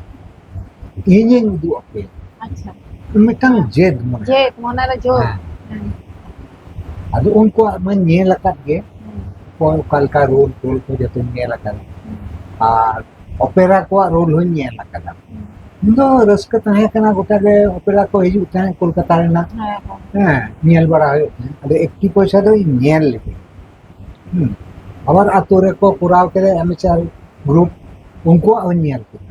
ᱤᱧᱤᱧ ᱩᱫᱩᱜ ᱟᱯᱮᱭᱟ᱾ ᱟᱪᱪᱷᱟ᱾ ᱢᱤᱫᱴᱟᱝ ᱡᱮᱫ ᱢᱚᱱᱮ᱾ ᱡᱮᱫ, ᱢᱚᱱᱮᱨᱮ ᱡᱳᱨ᱾ ᱦᱮᱸ᱾ ᱦᱮᱸ᱾ ᱟᱫᱚ ᱩᱱᱠᱩᱣᱟᱜ ᱢᱟᱧ ᱧᱮᱞ ᱟᱠᱟᱫ ᱜᱮ, ᱦᱩᱸ᱾ ᱚᱠᱚᱭ ᱚᱠᱟ ᱞᱮᱠᱟ ᱨᱳᱞ ᱴᱳᱞ ᱠᱚ ᱡᱚᱛᱚᱧ ᱧᱮᱞ ᱟᱠᱟᱫᱟ᱾ ᱦᱩᱸ᱾ ᱟᱨ ᱚᱯᱮᱨᱟ ᱠᱚᱣᱟᱜ ᱨᱳᱞ ᱦᱚᱸᱧ ᱧᱮᱞ ᱟᱠᱟᱫᱟ᱾ ᱦᱩᱸ᱾ ᱤᱧ ᱫᱚ ᱨᱟᱹᱥᱠᱟᱹ ᱛᱟᱦᱮᱸ ᱠᱟᱱᱟ, ᱜᱚᱴᱟ ᱜᱮ ᱚᱯᱮᱨᱟ ᱠᱚ ᱦᱤᱡᱩᱜ ᱛᱟᱦᱮᱸᱫ ᱠᱳᱞᱠᱟᱛᱟ ᱨᱮᱱᱟᱜ᱾ ᱦᱮᱸ, ᱦᱮᱸ᱾ ᱦᱮᱸ, ᱧᱮᱞ ᱵᱟᱲᱟ ᱦᱩᱭᱩᱜ ᱛᱟᱦᱮᱸᱫ᱾ ᱟᱫᱚ ᱮᱠᱴᱤ ᱯᱚᱭᱥᱟ ᱫᱚ ᱤᱧ ᱧᱮᱞ ᱞᱮᱫᱟ᱾ ᱦᱩᱸ᱾ ᱟᱵᱟᱨ ᱟᱛᱳ ᱨᱮᱠᱚ ᱠᱚᱨᱟᱣ ᱠᱮᱫᱟ ᱮᱢᱮᱪᱟᱨ ᱜᱨᱩᱯ, ᱩᱱᱠᱩᱣᱟᱜ ᱦᱚᱸᱧ ᱧᱮᱞ ᱠᱮᱫᱟ᱾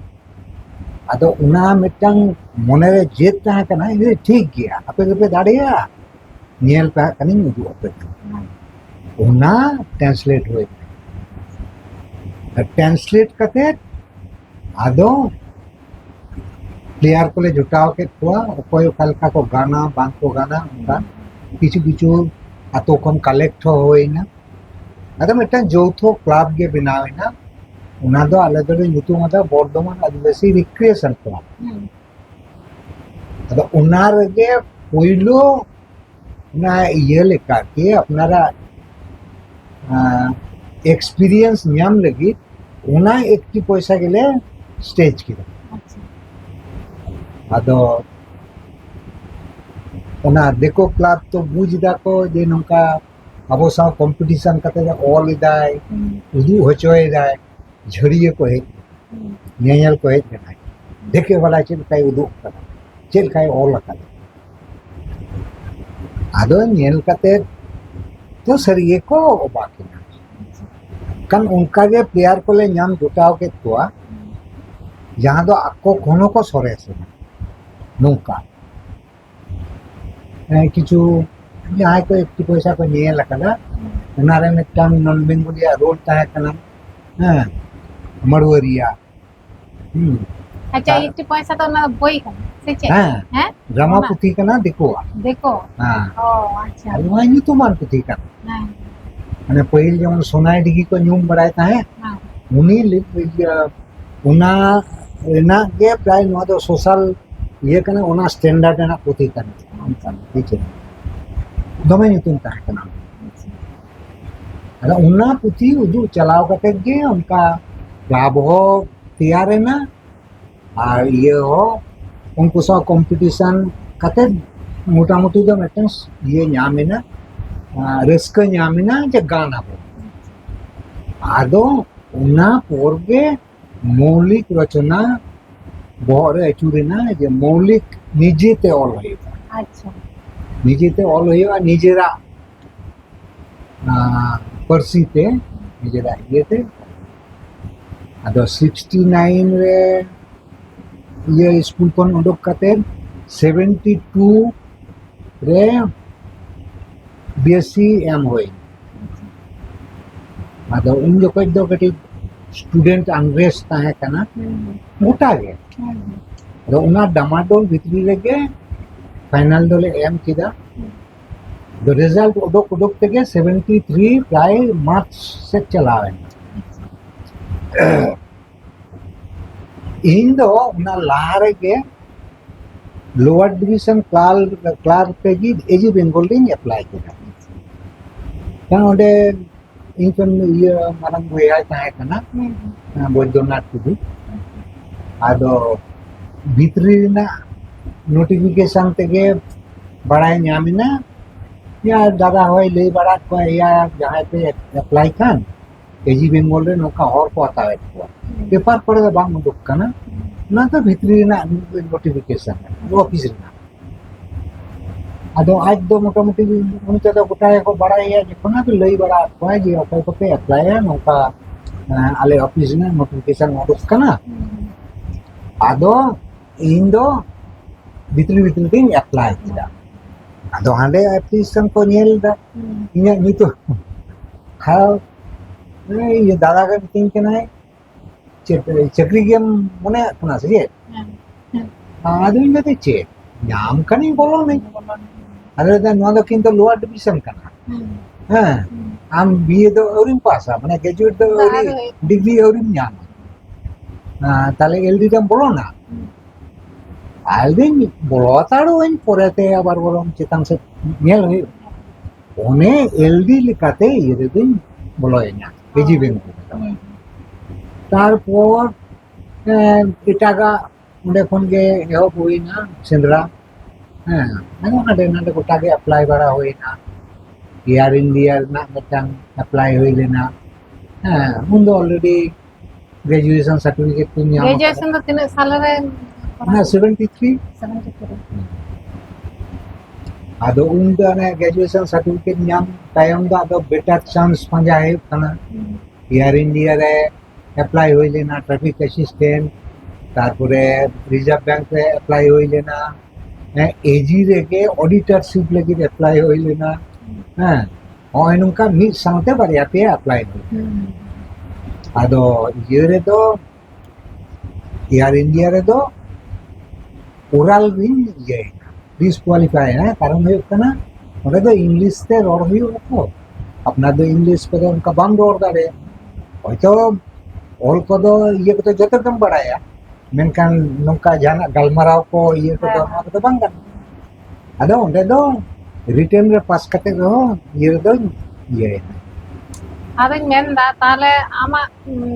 ᱟᱫᱚ ᱚᱱᱟ ᱢᱤᱫᱴᱟᱝ ᱢᱚᱱᱮᱨᱮ ᱡᱮᱫ ᱛᱟᱦᱮᱸ ᱠᱟᱱᱟ, ᱤᱧ ᱞᱟᱹᱭᱫᱟ, "ᱴᱷᱤᱠ ᱜᱮᱭᱟ, ᱟᱯᱮ ᱫᱚᱯᱮ ᱫᱟᱲᱮᱭᱟᱜᱼᱟ, ᱧᱮᱞ ᱯᱮ ᱦᱟᱸᱜ ᱠᱷᱟᱱᱤᱧ ᱩᱫᱩᱜ ᱟᱯᱮ ᱠᱟᱱᱟ᱾" ᱚᱱᱟ ᱴᱨᱟᱱᱥᱞᱮᱴ ᱦᱩᱭ ᱮᱱᱟ᱾ ᱴᱨᱟᱱᱥᱞᱮᱴ ᱠᱟᱛᱮ ᱟᱫᱚ ᱯᱞᱮᱭᱟᱨ ᱠᱚᱞᱮ ᱡᱚᱴᱟᱣ ᱠᱮᱫ ᱠᱚᱣᱟ, ᱚᱠᱚᱭ ᱚᱠᱟ ᱞᱮᱠᱟ ᱠᱚ ᱜᱟᱱᱟ ᱵᱟᱝ ᱠᱚ ᱜᱟᱱᱟ, ᱚᱱᱠᱟ ᱠᱤᱪᱷᱩ ᱠᱤᱪᱷᱩ ᱟᱛᱳ ᱠᱷᱚᱱ ᱠᱟᱞᱮᱠᱴ ᱦᱚᱸ ᱦᱩᱭᱱᱟ᱾ ᱟᱫᱚ ᱢᱤᱫᱴᱟᱝ ᱡᱳᱣᱛᱷᱚ ᱠᱞᱟᱵᱽ ᱜᱮ ᱵᱮᱱᱟᱣ ᱮᱱᱟ, ᱚᱱᱟ ᱫᱚ ᱟᱞᱮ ᱫᱚᱞᱮ ᱧᱩᱛᱩᱢ ᱟᱫᱟ ᱵᱚᱨᱫᱷᱚᱢᱟᱱ ᱟᱹᱫᱤᱵᱟᱹᱥᱤ ᱨᱤᱠᱨᱤᱭᱮᱥᱚᱱ ᱠᱞᱟᱵᱽ᱾ ᱦᱩᱸ᱾ ᱟᱫᱚ ᱚᱱᱟ ᱨᱮᱜᱮ ᱯᱳᱭᱞᱳ ᱚᱱᱟ ᱤᱭᱟᱹ ᱞᱮᱠᱟ ᱠᱤ ᱟᱯᱱᱟᱨᱟᱜ, ᱟᱸ, ᱮᱠᱥᱯᱤᱨᱤᱭᱮᱱᱥ ᱧᱟᱢ ᱞᱟᱹᱜᱤᱫ ᱚᱱᱟ ᱮᱠᱴᱤ ᱯᱚᱭᱥᱟ ᱜᱮᱞᱮ ᱥᱴᱮᱡᱽ ᱠᱮᱫᱟ᱾ ᱟᱪᱪᱷᱟ᱾ ᱟᱫᱚ ᱚᱱᱟ ᱫᱤᱠᱩ ᱠᱞᱟᱵᱽ ᱛᱚ ᱵᱩᱡᱽ ᱫᱟᱠᱚ ᱡᱮ ᱱᱚᱝᱠᱟ ᱟᱵᱚ ᱥᱟᱶ ᱠᱚᱢᱯᱤᱴᱤᱥᱚᱱ ᱠᱟᱛᱮ ᱚᱞ ᱮᱫᱟᱭ, ᱦᱩᱸ᱾ ᱩᱫᱩᱜ ᱦᱚᱪᱚᱭᱮᱫᱟᱭ, ᱡᱷᱟᱹᱲᱤᱭᱟᱹ ᱠᱚ ᱦᱮᱡ ᱞᱮᱱᱟ, ᱦᱩᱸ᱾ ᱧᱮᱧᱮᱞ ᱠᱚ ᱦᱮᱡ ᱞᱮᱱᱟ, ᱫᱮᱠᱷᱮ ᱵᱟᱞᱟ ᱪᱮᱫ ᱞᱮᱠᱟᱭ ᱩᱫᱩᱜ ᱠᱟᱫᱟ, ᱪᱮᱫ ᱞᱮᱠᱟᱭ ᱚᱞ ᱟᱠᱟᱫᱟ᱾ ᱟᱫᱚ ᱧᱮᱞ ᱠᱟᱛᱮ ᱫᱚ ᱥᱟᱹᱨᱤ ᱜᱮᱠᱚ ᱚᱵᱟᱠ ᱮᱱᱟ᱾ ᱠᱷᱟᱱ ᱚᱱᱠᱟᱜᱮ ᱯᱞᱮᱭᱟᱨ ᱠᱚᱞᱮ ᱧᱟᱢ ᱡᱚᱴᱟᱣ ᱠᱮᱫ ᱠᱚᱣᱟ, ᱡᱟᱦᱟᱸ ᱫᱚ ᱟᱠᱚ ᱠᱷᱚᱱ ᱦᱚᱸᱠᱚ ᱥᱚᱨᱮᱥ ᱮᱱᱟ᱾ ᱱᱚᱝᱠᱟ ᱦᱮᱸ, ᱠᱤᱪᱷᱩ ᱡᱟᱦᱟᱸᱭ ᱠᱚ ᱮᱠᱴᱩ ᱯᱚᱭᱥᱟ ᱠᱚ ᱧᱮᱞ ᱟᱠᱟᱫᱟ, ᱚᱱᱟᱨᱮ ᱢᱤᱫᱴᱟᱝ ᱱᱚᱱ ᱵᱮᱝᱜᱚᱞᱤᱭᱟᱜ ᱨᱳᱞ ᱛᱟᱦᱮᱸ ᱠᱟᱱᱟ, ᱦᱮᱸ, ᱢᱟᱲᱣᱟᱨᱤᱭᱟ᱾ ᱦᱩᱸ᱾ ᱟᱪᱪᱷᱟ, ᱮᱠᱴᱩ ᱯᱚᱭᱥᱟ ᱫᱚ ᱚᱱᱟ ᱵᱳᱭ ᱠᱟᱱᱟ ᱥᱮ ᱪᱮᱫ? ᱦᱮᱸ, ᱦᱮᱸ? ᱰᱨᱟᱢᱟ ᱚᱱᱟ ᱯᱩᱛᱷᱤ ᱠᱟᱱᱟ ᱫᱤᱠᱩᱣᱟᱜ᱾ ᱫᱤᱠᱩ? ᱦᱮᱸ᱾ ᱚ, ᱟᱪᱪᱷᱟ᱾ ᱟᱨ ᱱᱚᱣᱟ ᱧᱩᱛᱩᱢᱟᱱ ᱯᱩᱛᱷᱤ ᱠᱟᱱᱟ᱾ ᱦᱮᱸ᱾ ᱢᱟᱱᱮ ᱯᱟᱹᱦᱤᱞ ᱡᱮᱢᱚᱱ ᱥᱚᱱᱟᱭ ᱰᱤᱜᱷᱤ ᱠᱚ ᱧᱩᱢ ᱵᱟᱲᱟᱭ ᱛᱟᱦᱮᱸᱫ, ᱦᱮᱸ᱾ ᱩᱱᱤ ᱞᱤ-, ᱤᱭᱟᱹ, ᱚᱱᱟ ᱨᱮᱱᱟᱜ ᱜᱮ ᱯᱨᱟᱭ ᱱᱚᱣᱟ ᱫᱚ ᱥᱳᱥᱟᱞ ᱤᱭᱟᱹ ᱠᱟᱱᱟ, ᱚᱱᱟ ᱥᱴᱮᱱᱰᱟᱨᱰ ᱨᱮᱱᱟᱜ ᱯᱩᱛᱷᱤ ᱠᱟᱱᱟ᱾ ᱚᱱᱠᱟᱱ ᱯᱩᱛᱷᱤ᱾ ᱫᱚᱢᱮ ᱧᱩᱛᱩᱢ ᱛᱟᱦᱮᱸ ᱠᱟᱱᱟ᱾ ᱟᱫᱚ ᱚᱱᱟ ᱯᱩᱛᱷᱤ ᱩᱫᱩᱜ ᱪᱟᱞᱟᱣ ᱠᱟᱛᱮ ᱜᱮ ᱚᱱᱠᱟ ᱠᱞᱟᱵᱽ ᱦᱚᱸ ᱛᱮᱭᱟᱨ ᱮᱱᱟ, ᱟᱨ ᱤᱭᱟᱹ ᱦᱚᱸ ᱩᱱᱠᱩ ᱥᱟᱶ ᱠᱚᱢᱯᱤᱴᱤᱥᱚᱱ ᱠᱟᱛᱮ ᱢᱚᱴᱟᱢᱩᱴᱤ ᱫᱚ ᱢᱤᱫᱴᱟᱝ ᱤᱭᱟᱹ ᱧᱟᱢ ᱮᱱᱟ, ᱟᱨ ᱨᱟᱹᱥᱠᱟᱹ ᱧᱟᱢ ᱮᱱᱟ ᱡᱮ ᱜᱟᱱ ᱟᱵᱚ᱾ ᱟᱫᱚ ᱚᱱᱟ ᱯᱚᱨ ᱜᱮ ᱢᱳᱣᱞᱤᱠ ᱨᱚᱪᱚᱱᱟ ᱵᱚᱦᱚᱜ ᱨᱮ ᱟᱹᱪᱩᱨᱮᱱᱟ ᱡᱮ ᱢᱳᱣᱞᱤᱠ ᱱᱤᱡᱮᱛᱮ ᱚᱞ ᱦᱩᱭᱩᱜᱼᱟ᱾ ᱟᱪᱪᱷᱟ᱾ ᱱᱤᱡᱮᱛᱮ ᱚᱞ ᱦᱩᱭᱩᱜᱼᱟ, ᱱᱤᱡᱮᱨᱟᱜ, ᱟᱸ, ᱯᱟᱹᱨᱥᱤ ᱛᱮ, ᱱᱤᱡᱮᱨᱟᱜ ᱤᱭᱟᱹᱛᱮ᱾ ᱟᱫᱚ ᱥᱤᱠᱥᱴᱤ ᱱᱟᱭᱤᱱ ᱨᱮ ᱤᱭᱟᱹ ᱥᱠᱩᱞ ᱠᱷᱚᱱ ᱩᱰᱩᱠ ᱠᱟᱛᱮ ᱥᱮᱵᱷᱮᱱᱴᱤ ᱴᱩ ᱨᱮ ᱵᱤᱭᱮᱥᱥᱤ ᱮᱢ ᱦᱩᱭ᱾ ᱟᱫᱚ ᱩᱱ ᱡᱚᱠᱷᱚᱡ ᱫᱚ ᱠᱟᱹᱴᱤᱡ student unrest ᱛᱟᱦᱮᱸ ᱠᱟᱱᱟ, ᱦᱩᱸ᱾ ᱜᱚᱴᱟ ᱜᱮ᱾ ᱦᱩᱸ᱾ ᱟᱫᱚ ᱚᱱᱟ ᱰᱟᱢᱟᱰᱳᱞ ᱵᱷᱤᱛᱨᱤ ᱨᱮᱜᱮ ᱯᱷᱟᱭᱱᱟᱞ ᱫᱚᱞᱮ ᱮᱢ ᱠᱮᱫᱟ᱾ ᱦᱩᱸ᱾ ᱟᱫᱚ ᱨᱮᱡᱟᱞᱴ ᱩᱰᱩᱠ ᱩᱰᱩᱠ ᱛᱮᱜᱮ ᱥᱮᱵᱷᱮᱱᱴᱤ ᱛᱷᱨᱤ ᱯᱨᱟᱭ ᱢᱟᱨᱪ ᱥᱮᱫ ᱪᱟᱞᱟᱣ ᱮᱱᱟ᱾ ᱤᱧ ᱫᱚ ᱚᱱᱟ ᱞᱟᱦᱟ ᱨᱮᱜᱮ lower division clerk, clerk ᱛᱮᱜᱮ ᱮᱡᱤ ᱵᱮᱝᱜᱚᱞ ᱨᱤᱧ ᱮᱯᱞᱟᱭ ᱠᱮᱫᱟ᱾ ᱠᱟᱨᱚᱱ ᱚᱸᱰᱮ ᱤᱧ ᱠᱷᱚᱱ ᱤᱭᱟᱹ ᱢᱟᱨᱟᱝ ᱵᱚᱭᱦᱟᱭ ᱛᱟᱦᱮᱸ ᱠᱟᱱᱟ, ᱦᱩᱸ, ᱦᱩᱸ᱾ ᱵᱳᱭᱫᱚᱱᱟᱛᱷ ᱴᱩᱰᱩ᱾ ᱟᱫᱚ ᱵᱷᱤᱛᱨᱤ ᱨᱮᱱᱟᱜ ᱱᱳᱴᱤᱯᱷᱤᱠᱮᱥᱚᱱ ᱛᱮᱜᱮ ᱵᱟᱲᱟᱭ ᱧᱟᱢ ᱮᱱᱟ, ᱭᱟ ᱫᱟᱫᱟ ᱦᱚᱭ ᱞᱟᱹᱭ ᱵᱟᱲᱟᱭᱮᱫ ᱠᱚᱣᱟ, ᱭᱟ ᱡᱟᱦᱟᱸᱭ ᱯᱮ ᱮᱯᱞᱟᱭ ᱠᱷᱟᱱ ᱮᱡᱤ ᱵᱮᱝᱜᱚᱞ ᱨᱮ ᱱᱚᱝᱠᱟ ᱦᱚᱲ ᱠᱚ ᱦᱟᱛᱟᱣᱮᱫ ᱠᱚᱣᱟ᱾ ᱦᱩᱸ᱾ ᱯᱮᱯᱟᱨ ᱠᱚᱨᱮ ᱫᱚ ᱵᱟᱝ ᱩᱰᱩᱠ ᱠᱟᱱᱟ, ᱦᱩᱸ᱾ ᱚᱱᱟ ᱫᱚ ᱵᱷᱤᱛᱨᱤ ᱨᱮᱱᱟᱜ ᱱᱳᱴᱤᱯᱷᱤᱠᱮᱥᱚᱱ, ᱚᱯᱷᱤᱥ ᱨᱮᱱᱟᱜ᱾ ᱟᱫᱚ ᱟᱡ ᱫᱚ ᱢᱚᱴᱟᱢᱩᱴᱤ ᱩᱱᱤ ᱛᱮᱫᱚ ᱜᱚᱴᱟ ᱜᱮᱠᱚ ᱵᱟᱲᱟᱭᱟ, ᱡᱚᱠᱷᱚᱱ ᱟᱫᱚ ᱞᱟᱹᱭ ᱵᱟᱲᱟ ᱟᱫ ᱠᱚᱣᱟᱭ ᱡᱮ ᱚᱠᱚᱭ ᱠᱚᱯᱮ ᱮᱯᱞᱟᱭᱟ, ᱱᱚᱝᱠᱟ, ᱮᱸ, ᱟᱞᱮ ᱚᱯᱷᱤᱥ ᱨᱮᱱᱟᱜ ᱱᱳᱴᱤᱯᱷᱤᱠᱮᱥᱚᱱ ᱩᱰᱩᱠ ᱠᱟᱱᱟ᱾ ᱦᱩᱸ᱾ ᱟᱫᱚ ᱤᱧ ᱫᱚ ᱵᱷᱤᱛᱨᱤ ᱵᱷᱤᱛᱨᱤ ᱛᱤᱧ ᱮᱯᱞᱟᱭ ᱠᱮᱫᱟ᱾ ᱟᱫᱚ ᱦᱟᱸᱰᱮ ᱮᱯᱞᱤᱠᱮᱥᱚᱱ ᱠᱚ ᱧᱮᱞ ᱮᱫᱟ, ᱦᱩᱸ᱾ ᱤᱧᱟᱹᱜ ᱧᱩᱛᱩᱢ᱾ ᱦᱟᱣ, ᱤᱭᱟᱹ ᱫᱟᱫᱟ ᱜᱮ ᱢᱤᱛᱟᱹᱧ ᱠᱟᱱᱟᱭ, "ᱪᱮᱫ, ᱪᱟᱹᱠᱨᱤ ᱜᱮᱢ ᱢᱚᱱᱮᱭᱟᱜ ᱠᱟᱱᱟ ᱥᱮ ᱪᱮᱫ?" ᱦᱮᱸ, ᱦᱮᱸ᱾ ᱟᱫᱚᱧ ᱢᱮᱱᱫᱟ, "ᱪᱮᱫ, ᱧᱟᱢ ᱠᱷᱟᱱᱤᱧ ᱵᱚᱞᱚᱱᱟᱹᱧ᱾" ᱟᱫᱚ ᱞᱟᱹᱭᱫᱟ, "ᱱᱚᱣᱟ ᱫᱚ ᱠᱤᱱᱛᱩ ᱞᱳᱣᱟᱨ ᱰᱤᱵᱷᱤᱥᱚᱱ ᱠᱟᱱᱟ᱾ ᱦᱮᱸ᱾ ᱦᱮᱸ, ᱦᱮᱸ᱾ ᱟᱢ ᱵᱤᱭᱮ ᱫᱚ ᱟᱹᱣᱨᱤᱢ ᱯᱟᱥᱟ, ᱢᱟᱱᱮ ᱜᱨᱮᱡᱩᱭᱮᱴ ᱫᱚ ᱵᱟ, ᱟᱹᱣᱨᱤ, ᱟᱹᱣᱨᱤ᱾ ᱰᱤᱜᱽᱨᱤ ᱟᱹᱣᱨᱤᱢ ᱧᱟᱢᱟ᱾ ᱦᱮᱸ, ᱛᱟᱦᱞᱮ ᱮᱞᱰᱤ ᱨᱮᱢ ᱵᱚᱞᱚᱱᱟ?" ᱦᱮᱸ᱾ ᱟᱫᱚᱧ ᱵᱚᱞᱚ ᱦᱟᱛᱟᱲᱚᱜ ᱟᱹᱧ, ᱯᱚᱨᱮᱛᱮ ᱟᱵᱟᱨ ᱵᱚᱨᱚᱝ ᱪᱮᱛᱟᱱ ᱥᱮᱫ ᱧᱮᱞ ᱦᱩᱭᱩᱜᱼᱟ᱾ ᱚᱱᱮ ᱮᱞᱰᱤ ᱞᱮᱠᱟᱛᱮ ᱤᱭᱟᱹ ᱨᱮᱫᱚᱧ ᱵᱚᱞᱚᱭᱮᱱᱟ, ᱠᱮᱡᱤ ᱵᱮᱝᱜᱚᱞ ᱨᱮᱫᱚ᱾ ᱦᱮᱸ᱾ ᱛᱟᱨᱯᱚᱨ, ᱮᱸ, ᱮᱴᱟᱜᱟᱜ ᱚᱸᱰᱮ ᱠᱷᱚᱱ ᱜᱮ ᱮᱦᱚᱵ ᱦᱩᱭᱱᱟ ᱥᱮᱸᱫᱽᱨᱟ᱾ ᱦᱮᱸ, ᱟᱫᱚ ᱦᱟᱸᱰᱮ ᱱᱟᱰᱮ ᱜᱚᱴᱟ ᱜᱮ ᱮᱯᱞᱟᱭ ᱵᱟᱲᱟ ᱦᱩᱭᱱᱟ᱾ ᱮᱭᱟᱨ ᱤᱱᱰᱤᱭᱟ ᱨᱮᱱᱟᱜ ᱢᱤᱫᱴᱟᱝ ᱮᱯᱞᱟᱭ ᱦᱩᱭ ᱞᱮᱱᱟ᱾ ᱦᱮᱸ, ᱩᱱᱫᱚ ᱚᱞᱨᱮᱰᱤ ᱜᱨᱮᱡᱩᱭᱮᱥᱚᱱ ᱥᱟᱨᱴᱤᱯᱷᱤᱠᱮᱴ ᱠᱚᱧ ᱧᱟᱢ ᱟᱠᱟᱫᱟ᱾ ᱜᱨᱮᱡᱩᱭᱮᱥᱚᱱ ᱫᱚ ᱛᱤᱱᱟᱹᱜ ᱥᱟᱞ ᱨᱮ? ᱚᱱᱟ ᱥᱮᱵᱷᱮᱱᱴᱤ ᱛᱷᱨᱤ᱾ Seventy three. ᱟᱫᱚ ᱩᱱ ᱫᱚ ᱚᱱᱮ ᱜᱨᱮᱡᱩᱭᱮᱥᱚᱱ ᱥᱟᱨᱴᱤᱯᱷᱤᱠᱮᱴ ᱧᱟᱢ ᱛᱟᱭᱚᱢ ᱫᱚ ᱟᱫᱚ ᱵᱮᱴᱟᱨ ᱪᱟᱱᱥ ᱯᱟᱸᱡᱟ ᱦᱩᱭᱩᱜ ᱠᱟᱱᱟ᱾ ᱮᱭᱟᱨ ᱤᱱᱰᱤᱭᱟ ᱨᱮ ᱮᱯᱞᱟᱭ ᱦᱩᱭ ᱞᱮᱱᱟ, ᱴᱨᱟᱯᱷᱤᱠ ᱮᱥᱤᱥᱴᱮᱱᱴ, ᱛᱟᱨᱯᱚᱨᱮ ᱨᱤᱡᱟᱨᱵᱷ ᱵᱮᱝᱠ ᱨᱮ ᱮᱯᱞᱟᱭ ᱦᱩᱭ ᱞᱮᱱᱟ, ᱮᱡᱤ ᱨᱮᱜᱮ ᱚᱰᱤᱴᱟᱨᱥᱤᱯ ᱞᱟᱹᱜᱤᱫ ᱮᱯᱞᱟᱭ ᱦᱩᱭ ᱞᱮᱱᱟ᱾ ᱦᱮᱸ, ᱱᱚᱜᱼᱚᱭ ᱱᱚᱝᱠᱟ ᱢᱤᱫ ᱥᱟᱶᱛᱮ ᱵᱟᱨᱭᱟ ᱯᱮᱭᱟ ᱮᱯᱞᱟᱭ ᱦᱩᱭ ᱞᱮᱱᱟ᱾ ᱟᱫᱚ ᱤᱭᱟᱹ ᱨᱮᱫᱚ, ᱮᱭᱟᱨ ᱤᱱᱰᱤᱭᱟ ᱨᱮᱫᱚ ᱳᱨᱟᱞ ᱨᱤᱧ ᱤᱭᱟᱹᱭᱮᱱᱟ, ᱰᱤᱥᱠᱣᱟᱞᱤᱯᱷᱟᱭ ᱮᱱᱟ᱾ ᱠᱟᱨᱚᱱ ᱦᱩᱭᱩᱜ ᱠᱟᱱᱟ, ᱚᱸᱰᱮ ᱫᱚ ᱤᱝᱞᱤᱥ ᱛᱮ ᱨᱚᱲ ᱦᱩᱭᱩᱜᱼᱟ ᱛᱚ, ᱟᱯᱱᱟᱨ ᱫᱚ ᱤᱝᱞᱤᱥ ᱠᱚᱫᱚ ᱚᱱᱠᱟ ᱵᱟᱢ ᱨᱚᱲ ᱫᱟᱲᱮᱭᱟᱜᱼᱟ᱾ ᱦᱚᱭᱛᱚ ᱚᱞ ᱠᱚᱫᱚ, ᱤᱭᱟᱹ ᱠᱚᱫᱚ ᱡᱚᱛᱚ ᱜᱮᱢ ᱵᱟᱲᱟᱭᱟ, ᱢᱮᱱᱠᱷᱟᱱ ᱱᱚᱝᱠᱟ ᱡᱟᱦᱟᱱᱟᱜ ᱜᱟᱞᱢᱟᱨᱟᱣ ᱠᱚ, ᱤᱭᱟᱹ ᱠᱚᱫᱚ, ᱦᱮᱸ᱾ ᱱᱚᱣᱟ ᱠᱚᱫᱚ ᱵᱟᱝ ᱜᱟᱱᱚᱜᱼᱟ᱾ ᱟᱫᱚ ᱚᱸᱰᱮ ᱫᱚ ᱨᱤᱴᱮᱱ ᱨᱮ ᱯᱟᱥ ᱠᱟᱛᱮ ᱨᱮᱦᱚᱸ ᱤᱭᱟᱹ ᱨᱮᱫᱚᱧ ᱤᱭᱟᱹᱭᱮᱱᱟ᱾ ᱟᱫᱚᱧ ᱢᱮᱱᱫᱟ, ᱛᱟᱦᱞᱮ ᱟᱢᱟᱜ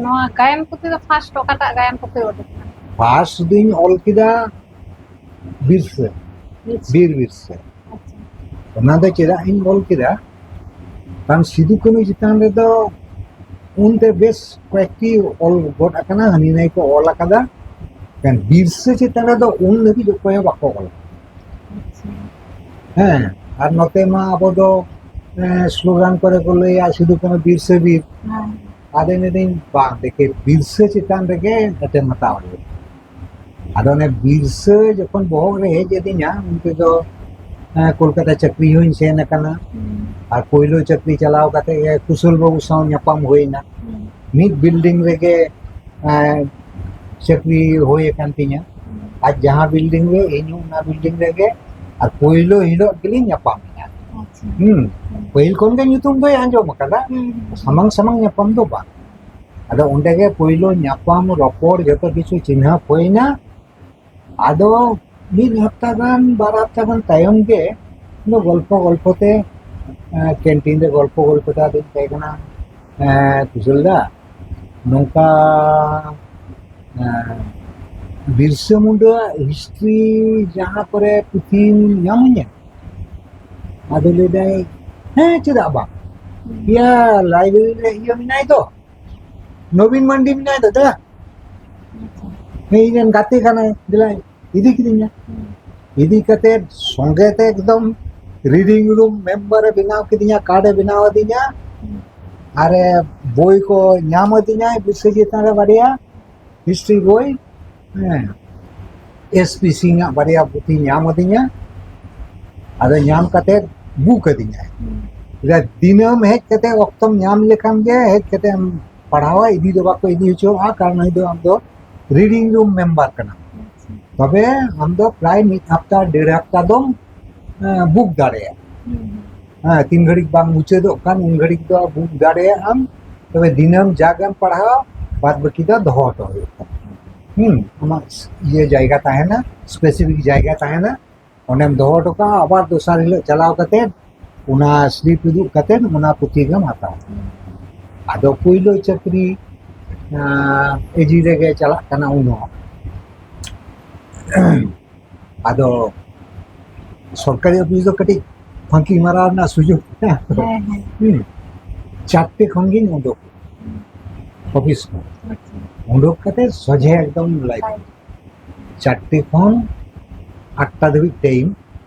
ᱱᱚᱣᱟ ᱜᱟᱭᱟᱱ ᱯᱩᱛᱷᱤ ᱫᱚ ᱯᱷᱟᱥᱴ ᱚᱠᱟᱴᱟᱜ ᱜᱟᱭᱟᱱ ᱯᱩᱛᱷᱤ ᱩᱰᱩᱠ ᱮᱱᱟ? ᱯᱷᱟᱥᱴ ᱫᱩᱧ ᱚᱞ ᱠᱮᱫᱟ ᱵᱤᱨᱥᱟᱹ, ᱵᱤᱨᱥᱟᱹ᱾ ᱵᱤᱨ ᱵᱤᱨᱥᱟᱹ᱾ ᱟᱪᱪᱷᱟ᱾ ᱚᱱᱟ ᱫᱚ ᱪᱮᱫᱟᱜ ᱤᱧ ᱚᱞ ᱠᱮᱫᱟ, ᱠᱟᱨᱚᱱ ᱥᱤᱫᱩ ᱠᱟᱹᱱᱦᱩ ᱪᱮᱛᱟᱱ ᱨᱮᱫᱚ ᱩᱱᱛᱮ ᱵᱮᱥ ᱠᱚᱭᱮᱠᱴᱤ ᱚᱞ ᱜᱚᱫ ᱟᱠᱟᱱᱟ, ᱦᱟᱹᱱᱤ ᱱᱟᱹᱭ ᱠᱚ ᱚᱞ ᱟᱠᱟᱫᱟ᱾ ᱢᱮᱱᱠᱷᱟᱱ ᱵᱤᱨᱥᱟᱹ ᱪᱮᱛᱟᱱ ᱨᱮᱫᱚ ᱩᱱ ᱫᱷᱟᱹᱵᱤᱡ ᱚᱠᱚᱭ ᱦᱚᱸ ᱵᱟᱠᱚ ᱚᱞ ᱟᱠᱟᱫᱟ᱾ ᱟᱪᱪᱷᱟ᱾ ᱦᱮᱸ, ᱟᱨ ᱱᱚᱛᱮ ᱢᱟ ᱟᱵᱚ ᱫᱚ, ᱮᱸ, ᱥᱞᱳᱜᱟᱱ ᱠᱚᱨᱮ ᱠᱚ ᱞᱟᱹᱭᱟ ᱥᱤᱫᱩ ᱠᱟᱹᱱᱦᱩ ᱵᱤᱨᱥᱟᱹ ᱵᱤᱨ᱾ ᱦᱮᱸ᱾ ᱟᱫᱚ ᱢᱮᱱᱫᱟᱹᱧ, ᱵᱟᱝ, ᱫᱮᱠᱷᱮ, ᱵᱤᱨᱥᱟᱹ ᱪᱮᱛᱟᱱ ᱨᱮᱜᱮ ᱮᱴᱮᱢ ᱦᱟᱛᱟᱣ ᱦᱩᱭᱩᱜᱼᱟ᱾ ᱟᱫᱚ ᱚᱱᱮ ᱵᱤᱨᱥᱟᱹ ᱡᱚᱠᱷᱚᱱ ᱵᱚᱦᱚᱜ ᱨᱮ ᱦᱮᱡ ᱟᱹᱫᱤᱧᱟ, ᱩᱱ ᱛᱮᱫᱚ, ᱮᱸ, ᱠᱳᱞᱠᱟᱛᱟ ᱪᱟᱹᱠᱨᱤ ᱦᱚᱸᱧ ᱥᱮᱱ ᱟᱠᱟᱱᱟ᱾ ᱦᱩᱸ᱾ ᱟᱨ ᱯᱳᱭᱞᱳ ᱪᱟᱹᱠᱨᱤ ᱪᱟᱞᱟᱣ ᱠᱟᱛᱮ ᱜᱮ ᱠᱩᱥᱚᱞ ᱵᱟᱹᱵᱩ ᱥᱟᱶ ᱧᱟᱯᱟᱢ ᱦᱩᱭᱱᱟ᱾ ᱦᱩᱸ᱾ ᱢᱤᱫ ᱵᱤᱞᱰᱤᱝ ᱨᱮᱜᱮ, ᱮᱸ, ᱪᱟᱹᱠᱨᱤ ᱦᱩᱭ ᱟᱠᱟᱱ ᱛᱤᱧᱟ᱾ ᱟᱨ ᱡᱟᱦᱟᱸ ᱵᱤᱞᱰᱤᱝ ᱨᱮ ᱤᱧ, ᱚᱱᱟ ᱵᱤᱞᱰᱤᱝ ᱨᱮᱜᱮ, ᱟᱨ ᱯᱳᱭᱞᱳ ᱦᱤᱞᱳᱜ ᱜᱮᱞᱤᱧ ᱧᱟᱯᱟᱢ ᱮᱱᱟ᱾ ᱟᱪᱪᱷᱟ᱾ ᱦᱩᱸ᱾ ᱯᱟᱹᱦᱤᱞ ᱠᱷᱚᱱ ᱜᱮ ᱧᱩᱛᱩᱢ ᱫᱚᱭ ᱟᱸᱡᱚᱢ ᱟᱠᱟᱫᱟ, ᱦᱩᱸ, ᱦᱩᱸ᱾ ᱥᱟᱢᱟᱝ ᱥᱟᱢᱟᱝ ᱧᱟᱯᱟᱢ ᱫᱚ ᱵᱟᱝ᱾ ᱟᱫᱚ ᱚᱸᱰᱮ ᱜᱮ ᱯᱳᱭᱞᱳ ᱧᱟᱯᱟᱢ, ᱨᱚᱯᱚᱲ, ᱡᱚᱛᱚ ᱠᱤᱪᱷᱩ ᱪᱤᱱᱦᱟᱹᱯ ᱦᱩᱭᱱᱟ᱾ ᱟᱫᱚ ᱢᱤᱫ ᱦᱟᱯᱛᱟ ᱜᱟᱱ, ᱵᱟᱨ ᱦᱟᱯᱛᱟ ᱜᱟᱱ ᱛᱟᱭᱚᱢ ᱜᱮ ᱩᱱᱫᱚ ᱜᱚᱞᱯᱚ ᱜᱚᱞᱯᱚ ᱛᱮ, ᱮᱸ, ᱠᱮᱱᱴᱤᱱ ᱨᱮ ᱜᱚᱞᱯᱚ ᱜᱚᱞᱯᱚ ᱛᱮ ᱟᱫᱚᱧ ᱢᱮᱛᱟᱭ ᱠᱟᱱᱟ, ᱮᱸ, "ᱠᱩᱥᱚᱞ ᱫᱟ, ᱱᱚᱝᱠᱟ, ᱮᱸ, ᱵᱤᱨᱥᱟᱹ ᱢᱩᱱᱰᱟᱹᱣᱟᱜ ᱦᱤᱥᱴᱨᱤ ᱡᱟᱦᱟᱸ ᱠᱚᱨᱮ ᱯᱩᱛᱷᱤᱢ ᱧᱟᱢᱟᱹᱧᱟ?" ᱟᱫᱚ ᱞᱟᱹᱭᱫᱟᱭ, "ᱦᱮᱸ, ᱪᱮᱫᱟᱜ ᱵᱟᱝ? ᱤᱭᱟᱹ, ᱞᱟᱭᱵᱨᱮᱨᱤ ᱨᱮ ᱤᱭᱟᱹ ᱢᱮᱱᱟᱭ ᱫᱚ, ᱱᱚᱵᱤᱱ ᱢᱟᱱᱰᱤ ᱢᱮᱱᱟᱭ ᱫᱚ, ᱫᱮᱞᱟ, ᱤᱧ ᱨᱮᱱ ᱜᱟᱛᱮ ᱠᱟᱱᱟᱭ, ᱫᱮᱞᱟ, ᱤᱫᱤ ᱠᱤᱫᱤᱧᱟ᱾ ᱤᱫᱤ ᱠᱟᱛᱮ ᱥᱚᱸᱜᱮ ᱛᱮ ᱮᱠᱫᱚᱢ reading room member ᱮ ᱵᱮᱱᱟᱣ ᱠᱤᱫᱤᱧᱟ, ᱠᱟᱨᱰ ᱮ ᱵᱮᱱᱟᱣ ᱟᱹᱫᱤᱧᱟ᱾ ᱟᱨ ᱮ, ᱵᱳᱭ ᱠᱚ ᱧᱟᱢ ᱟᱹᱫᱤᱧᱟᱭ ᱵᱤᱨᱥᱟᱹ ᱪᱮᱛᱟᱱ ᱨᱮ ᱵᱟᱨᱭᱟ history ᱵᱳᱭ, ᱦᱮᱸ, ᱮᱥ ᱯᱤ ᱥᱤᱝ ᱟᱜ ᱵᱟᱨᱭᱟ ᱯᱩᱛᱷᱤ ᱧᱟᱢ ᱟᱹᱫᱤᱧᱟ᱾ ᱟᱫᱚ ᱧᱟᱢ ᱠᱟᱛᱮ ᱵᱩᱠ ᱟᱹᱫᱤᱧᱟᱭ᱾ ᱫᱤᱱᱟᱹᱢ ᱦᱮᱡ ᱠᱟᱛᱮ, ᱚᱠᱛᱚᱢ ᱧᱟᱢ ᱞᱮᱠᱷᱟᱱ ᱜᱮ ᱦᱮᱡ ᱠᱟᱛᱮ ᱮᱢ ᱯᱟᱲᱦᱟᱣᱟ, ᱤᱫᱤ ᱫᱚ ᱵᱟᱠᱚ ᱤᱫᱤ ᱦᱚᱪᱚᱣᱟᱜᱼᱟ, ᱠᱟᱨᱚᱱ ᱩᱱᱤ ᱫᱚ ᱟᱢ ᱫᱚ reading room member ᱠᱟᱱᱟᱢ᱾ ᱛᱚᱵᱮ ᱟᱢ ᱫᱚ ᱯᱨᱟᱭ ᱢᱤᱫ ᱦᱟᱯᱛᱟ, ᱰᱮᱲ ᱦᱟᱯᱛᱟ ᱫᱚᱢ, ᱮᱸ, ᱵᱩᱠ ᱫᱟᱲᱮᱭᱟᱜᱼᱟ᱾ ᱦᱮᱸ, ᱛᱤᱱ ᱜᱷᱟᱹᱲᱤᱡ ᱵᱟᱝ ᱢᱩᱪᱟᱹᱫᱚᱜ ᱠᱟᱱ, ᱩᱱ ᱜᱷᱟᱹᱲᱤᱡ ᱫᱚ ᱵᱩᱠ ᱫᱟᱲᱮᱭᱟᱜ ᱟᱢ᱾ ᱛᱚᱵᱮ ᱫᱤᱱᱟᱹᱢ ᱡᱟ ᱜᱮᱢ ᱯᱟᱲᱦᱟᱣᱟ, ᱵᱟᱫ ᱵᱟᱹᱠᱤ ᱫᱚ ᱫᱚᱦᱚ ᱦᱚᱴᱚ ᱦᱩᱭᱩᱜ ᱛᱟᱢᱟ᱾ ᱦᱩᱸ, ᱟᱢᱟᱜ ᱤᱭᱟᱹ ᱡᱟᱭᱜᱟ ᱛᱟᱦᱮᱱᱟ, specific ᱡᱟᱭᱜᱟ ᱛᱟᱦᱮᱱᱟ, ᱚᱸᱰᱮᱢ ᱫᱚᱦᱚ ᱦᱚᱴᱚ ᱠᱟᱜᱼᱟ᱾ ᱟᱵᱟᱨ ᱫᱚᱥᱟᱨ ᱦᱤᱞᱳᱜ ᱪᱟᱞᱟᱣ ᱠᱟᱛᱮ ᱚᱱᱟ slip ᱩᱫᱩᱜ ᱠᱟᱛᱮ ᱚᱱᱟ ᱯᱩᱛᱷᱤ ᱜᱮᱢ ᱦᱟᱛᱟᱣᱟ᱾ ᱟᱫᱚ ᱯᱳᱭᱞᱳ ᱪᱟᱹᱠᱨᱤ, ᱟᱸ, ᱮ ᱡᱤ ᱨᱮᱜᱮ ᱪᱟᱞᱟᱜ ᱠᱟᱱᱟ ᱩᱱ ᱦᱚᱸ᱾ ᱟᱫᱚ ᱥᱚᱨᱠᱟᱨᱤ ᱚᱯᱷᱤᱥ ᱫᱚ ᱠᱟᱹᱴᱤᱡ ᱯᱷᱟᱸᱠᱤ ᱢᱟᱨᱟᱣ ᱨᱮᱱᱟᱜ ᱥᱩᱡᱳᱜᱽ ᱢᱮᱱᱟᱜᱼᱟ ᱛᱚ᱾ ᱦᱮᱸ, ᱦᱮᱸ᱾ ᱦᱩᱸ᱾ ᱪᱟᱨᱴᱮ ᱠᱷᱚᱱ ᱜᱤᱧ ᱩᱰᱩᱠ ᱚᱯᱷᱤᱥ ᱠᱷᱚᱱ᱾ ᱟᱪᱪᱷᱟ᱾ ᱩᱰᱩᱠ ᱠᱟᱛᱮ ᱥᱚᱡᱷᱮ ᱮᱠᱫᱚᱢ ᱞᱟᱭᱤᱱ᱾ ᱪᱟᱨᱴᱮ ᱠᱷᱚᱱ ᱟᱴᱴᱟ ᱫᱷᱟᱹᱵᱤᱡ ᱴᱟᱭᱤᱢ,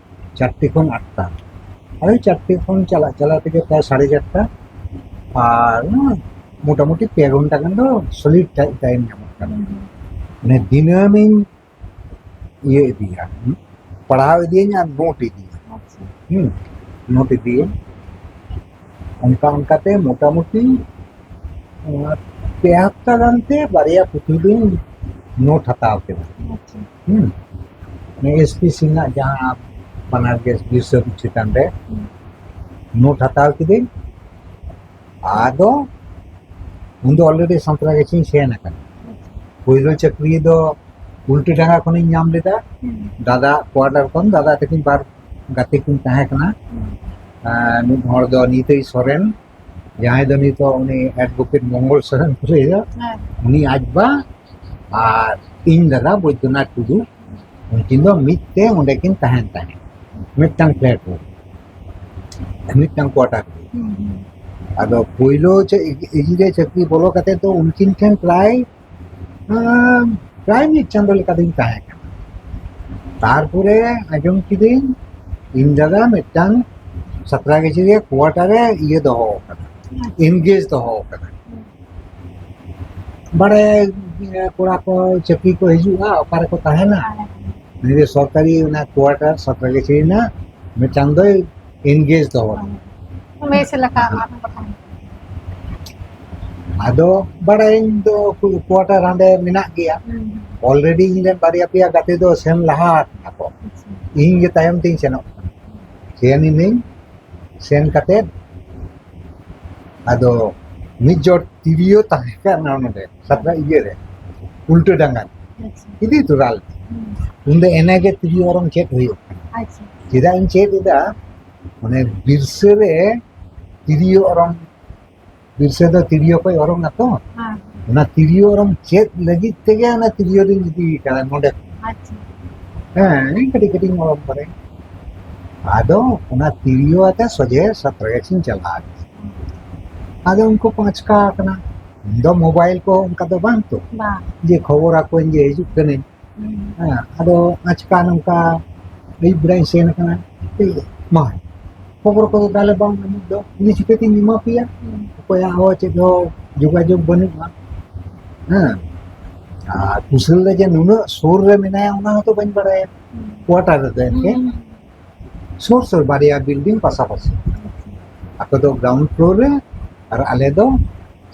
ᱪᱟᱨᱴᱮ ᱠᱷᱚᱱ ᱟᱴᱴᱟ᱾ ᱟᱫᱚ ᱪᱟᱨᱴᱮ ᱠᱷᱚᱱ ᱪᱟᱞᱟᱜ ᱪᱟᱞᱟᱜ ᱛᱮᱜᱮ ᱯᱨᱟᱭ ᱥᱟᱲᱮ ᱪᱟᱨᱴᱟ, ᱟᱨ ᱢᱚᱴᱟᱢᱩᱴᱤ ᱯᱮ ᱜᱷᱚᱱᱴᱟ ᱜᱟᱱ ᱫᱚ ᱥᱚᱞᱤᱰ ᱴᱟᱭᱤᱢ ᱧᱟᱢᱚᱜ ᱠᱟᱱᱟ᱾ ᱦᱩᱸ, ᱦᱩᱸ᱾ ᱢᱟᱱᱮ ᱫᱤᱱᱟᱹᱢᱤᱧ ᱤᱭᱟᱹ ᱤᱫᱤᱭᱟ, ᱯᱟᱲᱦᱟᱣ ᱤᱫᱤᱭᱟᱹᱧ ᱟᱨ ᱱᱳᱴ ᱤᱫᱤᱭᱟᱹᱧ᱾ ᱟᱪᱪᱷᱟ᱾ ᱦᱩᱸ, ᱱᱳᱴ ᱤᱫᱤᱭᱟᱹᱧ᱾ ᱚᱱᱠᱟ ᱚᱱᱠᱟᱛᱮ ᱢᱚᱴᱟᱢᱩᱴᱤ, ᱟᱸ, ᱯᱮ ᱦᱟᱯᱛᱟ ᱜᱟᱱ ᱛᱮ ᱵᱟᱨᱭᱟ ᱯᱩᱛᱷᱤ ᱫᱚᱧ ᱱᱳᱴ ᱦᱟᱛᱟᱣ ᱠᱮᱫᱟ᱾ ᱟᱪᱪᱷᱟ᱾ ᱦᱩᱸ, ᱮᱥ ᱯᱤ ᱥᱤᱝ ᱟᱜ ᱡᱟᱦᱟᱸ ᱵᱟᱱᱟᱨ ᱜᱮ ᱵᱤᱨᱥᱟᱹ ᱪᱮᱛᱟᱱ ᱨᱮ ᱦᱩᱸ᱾ ᱱᱳᱴ ᱦᱟᱛᱟᱣ ᱠᱤᱫᱟᱹᱧ᱾ ᱟᱫᱚ ᱩᱱᱫᱚ already ᱥᱟᱸᱛᱨᱟᱜᱟᱹᱪᱷᱤᱧ ᱥᱮᱱ ᱟᱠᱟᱱᱟ᱾ ᱯᱳᱭᱞᱳ ᱪᱟᱹᱠᱨᱤ ᱫᱚ ᱩᱞᱴᱟᱹ ᱰᱟᱸᱜᱟ ᱠᱷᱚᱱᱤᱧ ᱧᱟᱢ ᱞᱮᱫᱟ᱾ ᱦᱩᱸ᱾ ᱫᱟᱫᱟ ᱠᱳᱣᱟᱴᱟᱨ ᱠᱷᱚᱱ, ᱫᱟᱫᱟ ᱛᱟᱹᱠᱤᱱ ᱵᱟᱨ ᱜᱟᱛᱮ ᱠᱤᱱ ᱛᱟᱦᱮᱸ ᱠᱟᱱᱟ᱾ ᱦᱩᱸ᱾ ᱟᱨ ᱢᱤᱫ ᱦᱚᱲ ᱫᱚ ᱱᱤᱛᱟᱹᱭ ᱥᱚᱨᱮᱱ, ᱡᱟᱦᱟᱸᱭ ᱫᱚ ᱱᱤᱛᱚᱜ ᱩᱱᱤ advocate ᱢᱚᱝᱜᱚᱞ ᱥᱚᱨᱮᱱ ᱠᱚ ᱞᱟᱹᱭᱟ, ᱦᱮᱸ᱾ ᱩᱱᱤ ᱟᱡ ᱵᱟ, ᱟᱨ ᱤᱧ ᱫᱟᱫᱟ ᱵᱳᱭᱫᱚᱱᱟᱛᱷ ᱴᱩᱰᱩ, ᱩᱱᱠᱤᱱ ᱫᱚ ᱢᱤᱫ ᱛᱮ ᱚᱸᱰᱮ ᱠᱤᱱ ᱛᱟᱦᱮᱱ ᱛᱟᱦᱮᱸᱫ, ᱢᱤᱫᱴᱟᱝ ᱯᱷᱞᱮᱴ ᱨᱮ, ᱢᱤᱫᱴᱟᱝ ᱠᱳᱣᱟᱴᱟᱨ ᱨᱮ᱾ ᱦᱩᱸ, ᱦᱩᱸ᱾ ᱟᱫᱚ ᱯᱳᱭᱞᱳ ᱪᱮᱫ ᱤᱧ ᱨᱮ ᱪᱟᱹᱠᱨᱤ ᱵᱚᱞᱚ ᱠᱟᱛᱮ ᱫᱚ ᱩᱱᱠᱤᱱ ᱴᱷᱮᱱ ᱯᱨᱟᱭ ᱟᱸ, ᱯᱨᱟᱭ ᱢᱤᱫ ᱪᱟᱸᱫᱳ ᱞᱮᱠᱟ ᱫᱚᱧ ᱛᱟᱦᱮᱸ ᱠᱟᱱᱟ᱾ ᱛᱟᱨᱯᱚᱨᱮ ᱟᱸᱡᱚᱢ ᱠᱤᱫᱟᱹᱧ ᱤᱧ ᱫᱟᱫᱟ ᱢᱤᱫᱴᱟᱝ ᱥᱟᱛᱨᱟᱜᱟᱪᱷᱤ ᱨᱮ ᱠᱳᱣᱟᱴᱟᱨ ᱨᱮ ᱤᱭᱟᱹ ᱫᱚᱦᱚ ᱟᱠᱟᱫᱟ, ᱮᱱᱜᱮᱡᱽ ᱫᱚᱦᱚ ᱟᱠᱟᱫᱟ᱾ ᱵᱟᱲᱟᱭ ᱠᱚᱲᱟ ᱠᱚ ᱪᱟᱹᱠᱨᱤ ᱠᱚ ᱦᱤᱡᱩᱜᱼᱟ, ᱚᱠᱟ ᱨᱮᱠᱚ ᱛᱟᱦᱮᱱᱟ? ᱱᱤᱭᱟᱹ ᱥᱚᱨᱠᱟᱨᱤ ᱚᱱᱟ ᱠᱳᱣᱟᱴᱟᱨ ᱥᱟᱛᱨᱟᱜᱟᱪᱷᱤ ᱨᱮᱱᱟᱜ ᱢᱤᱫᱴᱟᱝ ᱫᱚᱭ ᱮᱱᱜᱮᱡᱽ ᱫᱚᱦᱚ ᱟᱠᱟᱫᱟ᱾ ᱢᱮᱥ ᱞᱮᱠᱟ ᱚᱱᱟ ᱫᱚ ᱛᱟᱦᱮᱱᱟ᱾ ᱟᱫᱚ ᱵᱟᱲᱟᱭᱟᱹᱧ ᱫᱚ ᱠᱳᱣᱟᱴᱟᱨ ᱦᱟᱸᱰᱮ ᱢᱮᱱᱟᱜ ᱜᱮᱭᱟ᱾ ᱦᱩᱸ᱾ Already ᱤᱧ ᱨᱮᱱ ᱵᱟᱨᱭᱟ ᱯᱮᱭᱟ ᱜᱟᱛᱮ ᱫᱚ ᱥᱮᱱ ᱞᱟᱦᱟ ᱟᱠᱟᱱᱟ ᱠᱚ᱾ ᱟᱪᱪᱷᱟ᱾ ᱤᱧ ᱜᱮ ᱛᱟᱭᱚᱢ ᱛᱤᱧ ᱥᱮᱱᱚᱜ ᱠᱟᱱᱟ᱾ ᱥᱮᱱ ᱤᱱᱟᱹᱧ, ᱥᱮᱱ ᱠᱟᱛᱮ ᱟᱫᱚ ᱢᱤᱫ ᱡᱚᱲ ᱛᱤᱨᱭᱳ ᱛᱟᱦᱮᱸ ᱠᱟᱱᱟ ᱱᱚᱰᱮ, ᱥᱟᱛᱨᱟ ᱤᱭᱟᱹ ᱨᱮ, ᱩᱞᱴᱟᱹ ᱰᱟᱸᱜᱟ ᱨᱮ᱾ ᱟᱪᱪᱷᱟ᱾ ᱤᱫᱤ ᱛᱚᱨᱟ ᱞᱮᱫᱟ᱾ ᱦᱩᱸ᱾ ᱩᱱᱫᱚ ᱮᱱᱮ ᱜᱮ ᱛᱤᱨᱭᱳ ᱚᱨᱚᱝ ᱪᱮᱫ ᱦᱩᱭᱩᱜ ᱠᱟᱱᱟ᱾ ᱟᱪᱪᱷᱟ᱾ ᱪᱮᱫᱟᱜ ᱤᱧ ᱪᱮᱫ ᱮᱫᱟ? ᱢᱟᱱᱮ ᱵᱤᱨᱥᱟᱹ ᱨᱮ ᱛᱤᱨᱭᱳ ᱚᱨᱚᱝ, ᱵᱤᱨᱥᱟᱹ ᱫᱚ ᱛᱤᱨᱭᱳ ᱠᱚᱭ ᱚᱨᱚᱝ ᱟᱛᱚ᱾ ᱦᱮᱸ᱾ ᱚᱱᱟ ᱛᱤᱨᱭᱳ ᱚᱨᱚᱝ ᱪᱮᱫ ᱞᱟᱹᱜᱤᱫ ᱛᱮᱜᱮ ᱚᱱᱟ ᱛᱤᱨᱭᱳ ᱫᱚᱧ ᱤᱫᱤ ᱠᱟᱫᱟ ᱱᱚᱰᱮ ᱠᱷᱚᱱ᱾ ᱟᱪᱪᱷᱟ᱾ ᱦᱮᱸ, ᱤᱧ ᱠᱟᱹᱴᱤᱡ ᱠᱟᱹᱴᱤᱡ ᱤᱧ ᱚᱨᱚᱝ ᱠᱟᱫᱟᱹᱧ᱾ ᱟᱫᱚ ᱚᱱᱟ ᱛᱤᱨᱭᱳ ᱟᱛᱮ ᱥᱚᱡᱷᱮ ᱥᱟᱛᱨᱟᱜᱟᱪᱷᱤᱧ ᱪᱟᱞᱟᱜᱼᱟ᱾ ᱟᱫᱚ ᱩᱱᱠᱩ ᱠᱚ ᱟᱪᱠᱟ ᱟᱠᱟᱱᱟ᱾ ᱩᱱ ᱫᱚ ᱢᱳᱵᱟᱭᱤᱞ ᱠᱚ ᱚᱱᱠᱟ ᱫᱚ ᱵᱟᱝ ᱛᱚ᱾ ᱵᱟᱝ᱾ ᱡᱮ ᱠᱷᱚᱵᱚᱨ ᱟᱠᱚᱣᱟᱹᱧ ᱡᱮ ᱦᱤᱡᱩᱜ ᱠᱟᱹᱱᱟᱹᱧ᱾ ᱦᱩᱸ᱾ ᱦᱮᱸ, ᱟᱫᱚ ᱟᱪᱠᱟ ᱱᱚᱝᱠᱟ ᱟᱹᱭᱩᱵ ᱵᱮᱲᱟᱧ ᱥᱮᱱ ᱟᱠᱟᱱᱟ᱾ ᱮᱭ, ᱢᱟ, ᱠᱷᱚᱵᱚᱨ ᱠᱚᱫᱚ ᱛᱟᱦᱞᱮ ᱵᱟᱝ ᱮᱢᱚᱜ ᱫᱚ, ᱤᱧ ᱫᱚ ᱪᱤᱠᱟᱹᱛᱤᱧ ᱮᱢᱟ ᱯᱮᱭᱟ? ᱦᱩᱸ᱾ ᱚᱠᱚᱭᱟᱜ ᱦᱚᱸ ᱪᱮᱫ ᱦᱚᱸ ᱡᱳᱜᱟᱡᱳᱜᱽ ᱵᱟᱹᱱᱩᱜᱼᱟ᱾ ᱦᱮᱸ, ᱟᱨ ᱠᱩᱥᱟᱹᱞ ᱫᱚ ᱡᱮ ᱱᱩᱱᱟᱹᱜ ᱥᱩᱨ ᱨᱮ ᱢᱮᱱᱟᱭᱟ, ᱚᱱᱟ ᱦᱚᱸᱛᱚ ᱵᱟᱹᱧ ᱵᱟᱲᱟᱭᱟ᱾ ᱦᱩᱸ᱾ ᱠᱳᱣᱟᱴᱟᱨ ᱨᱮᱫᱚ ᱮᱱᱛᱮ᱾ ᱦᱩᱸ᱾ ᱥᱩᱨ ᱥᱩᱨ ᱵᱟᱨᱭᱟ ᱵᱤᱞᱰᱤᱝ ᱯᱟᱥᱟᱯᱟᱥᱤ᱾ ᱟᱠᱚ ᱫᱚ ᱜᱨᱟᱣᱩᱱᱰ ᱯᱷᱞᱳᱨ ᱨᱮ ᱟᱨ ᱟᱞᱮ ᱫᱚ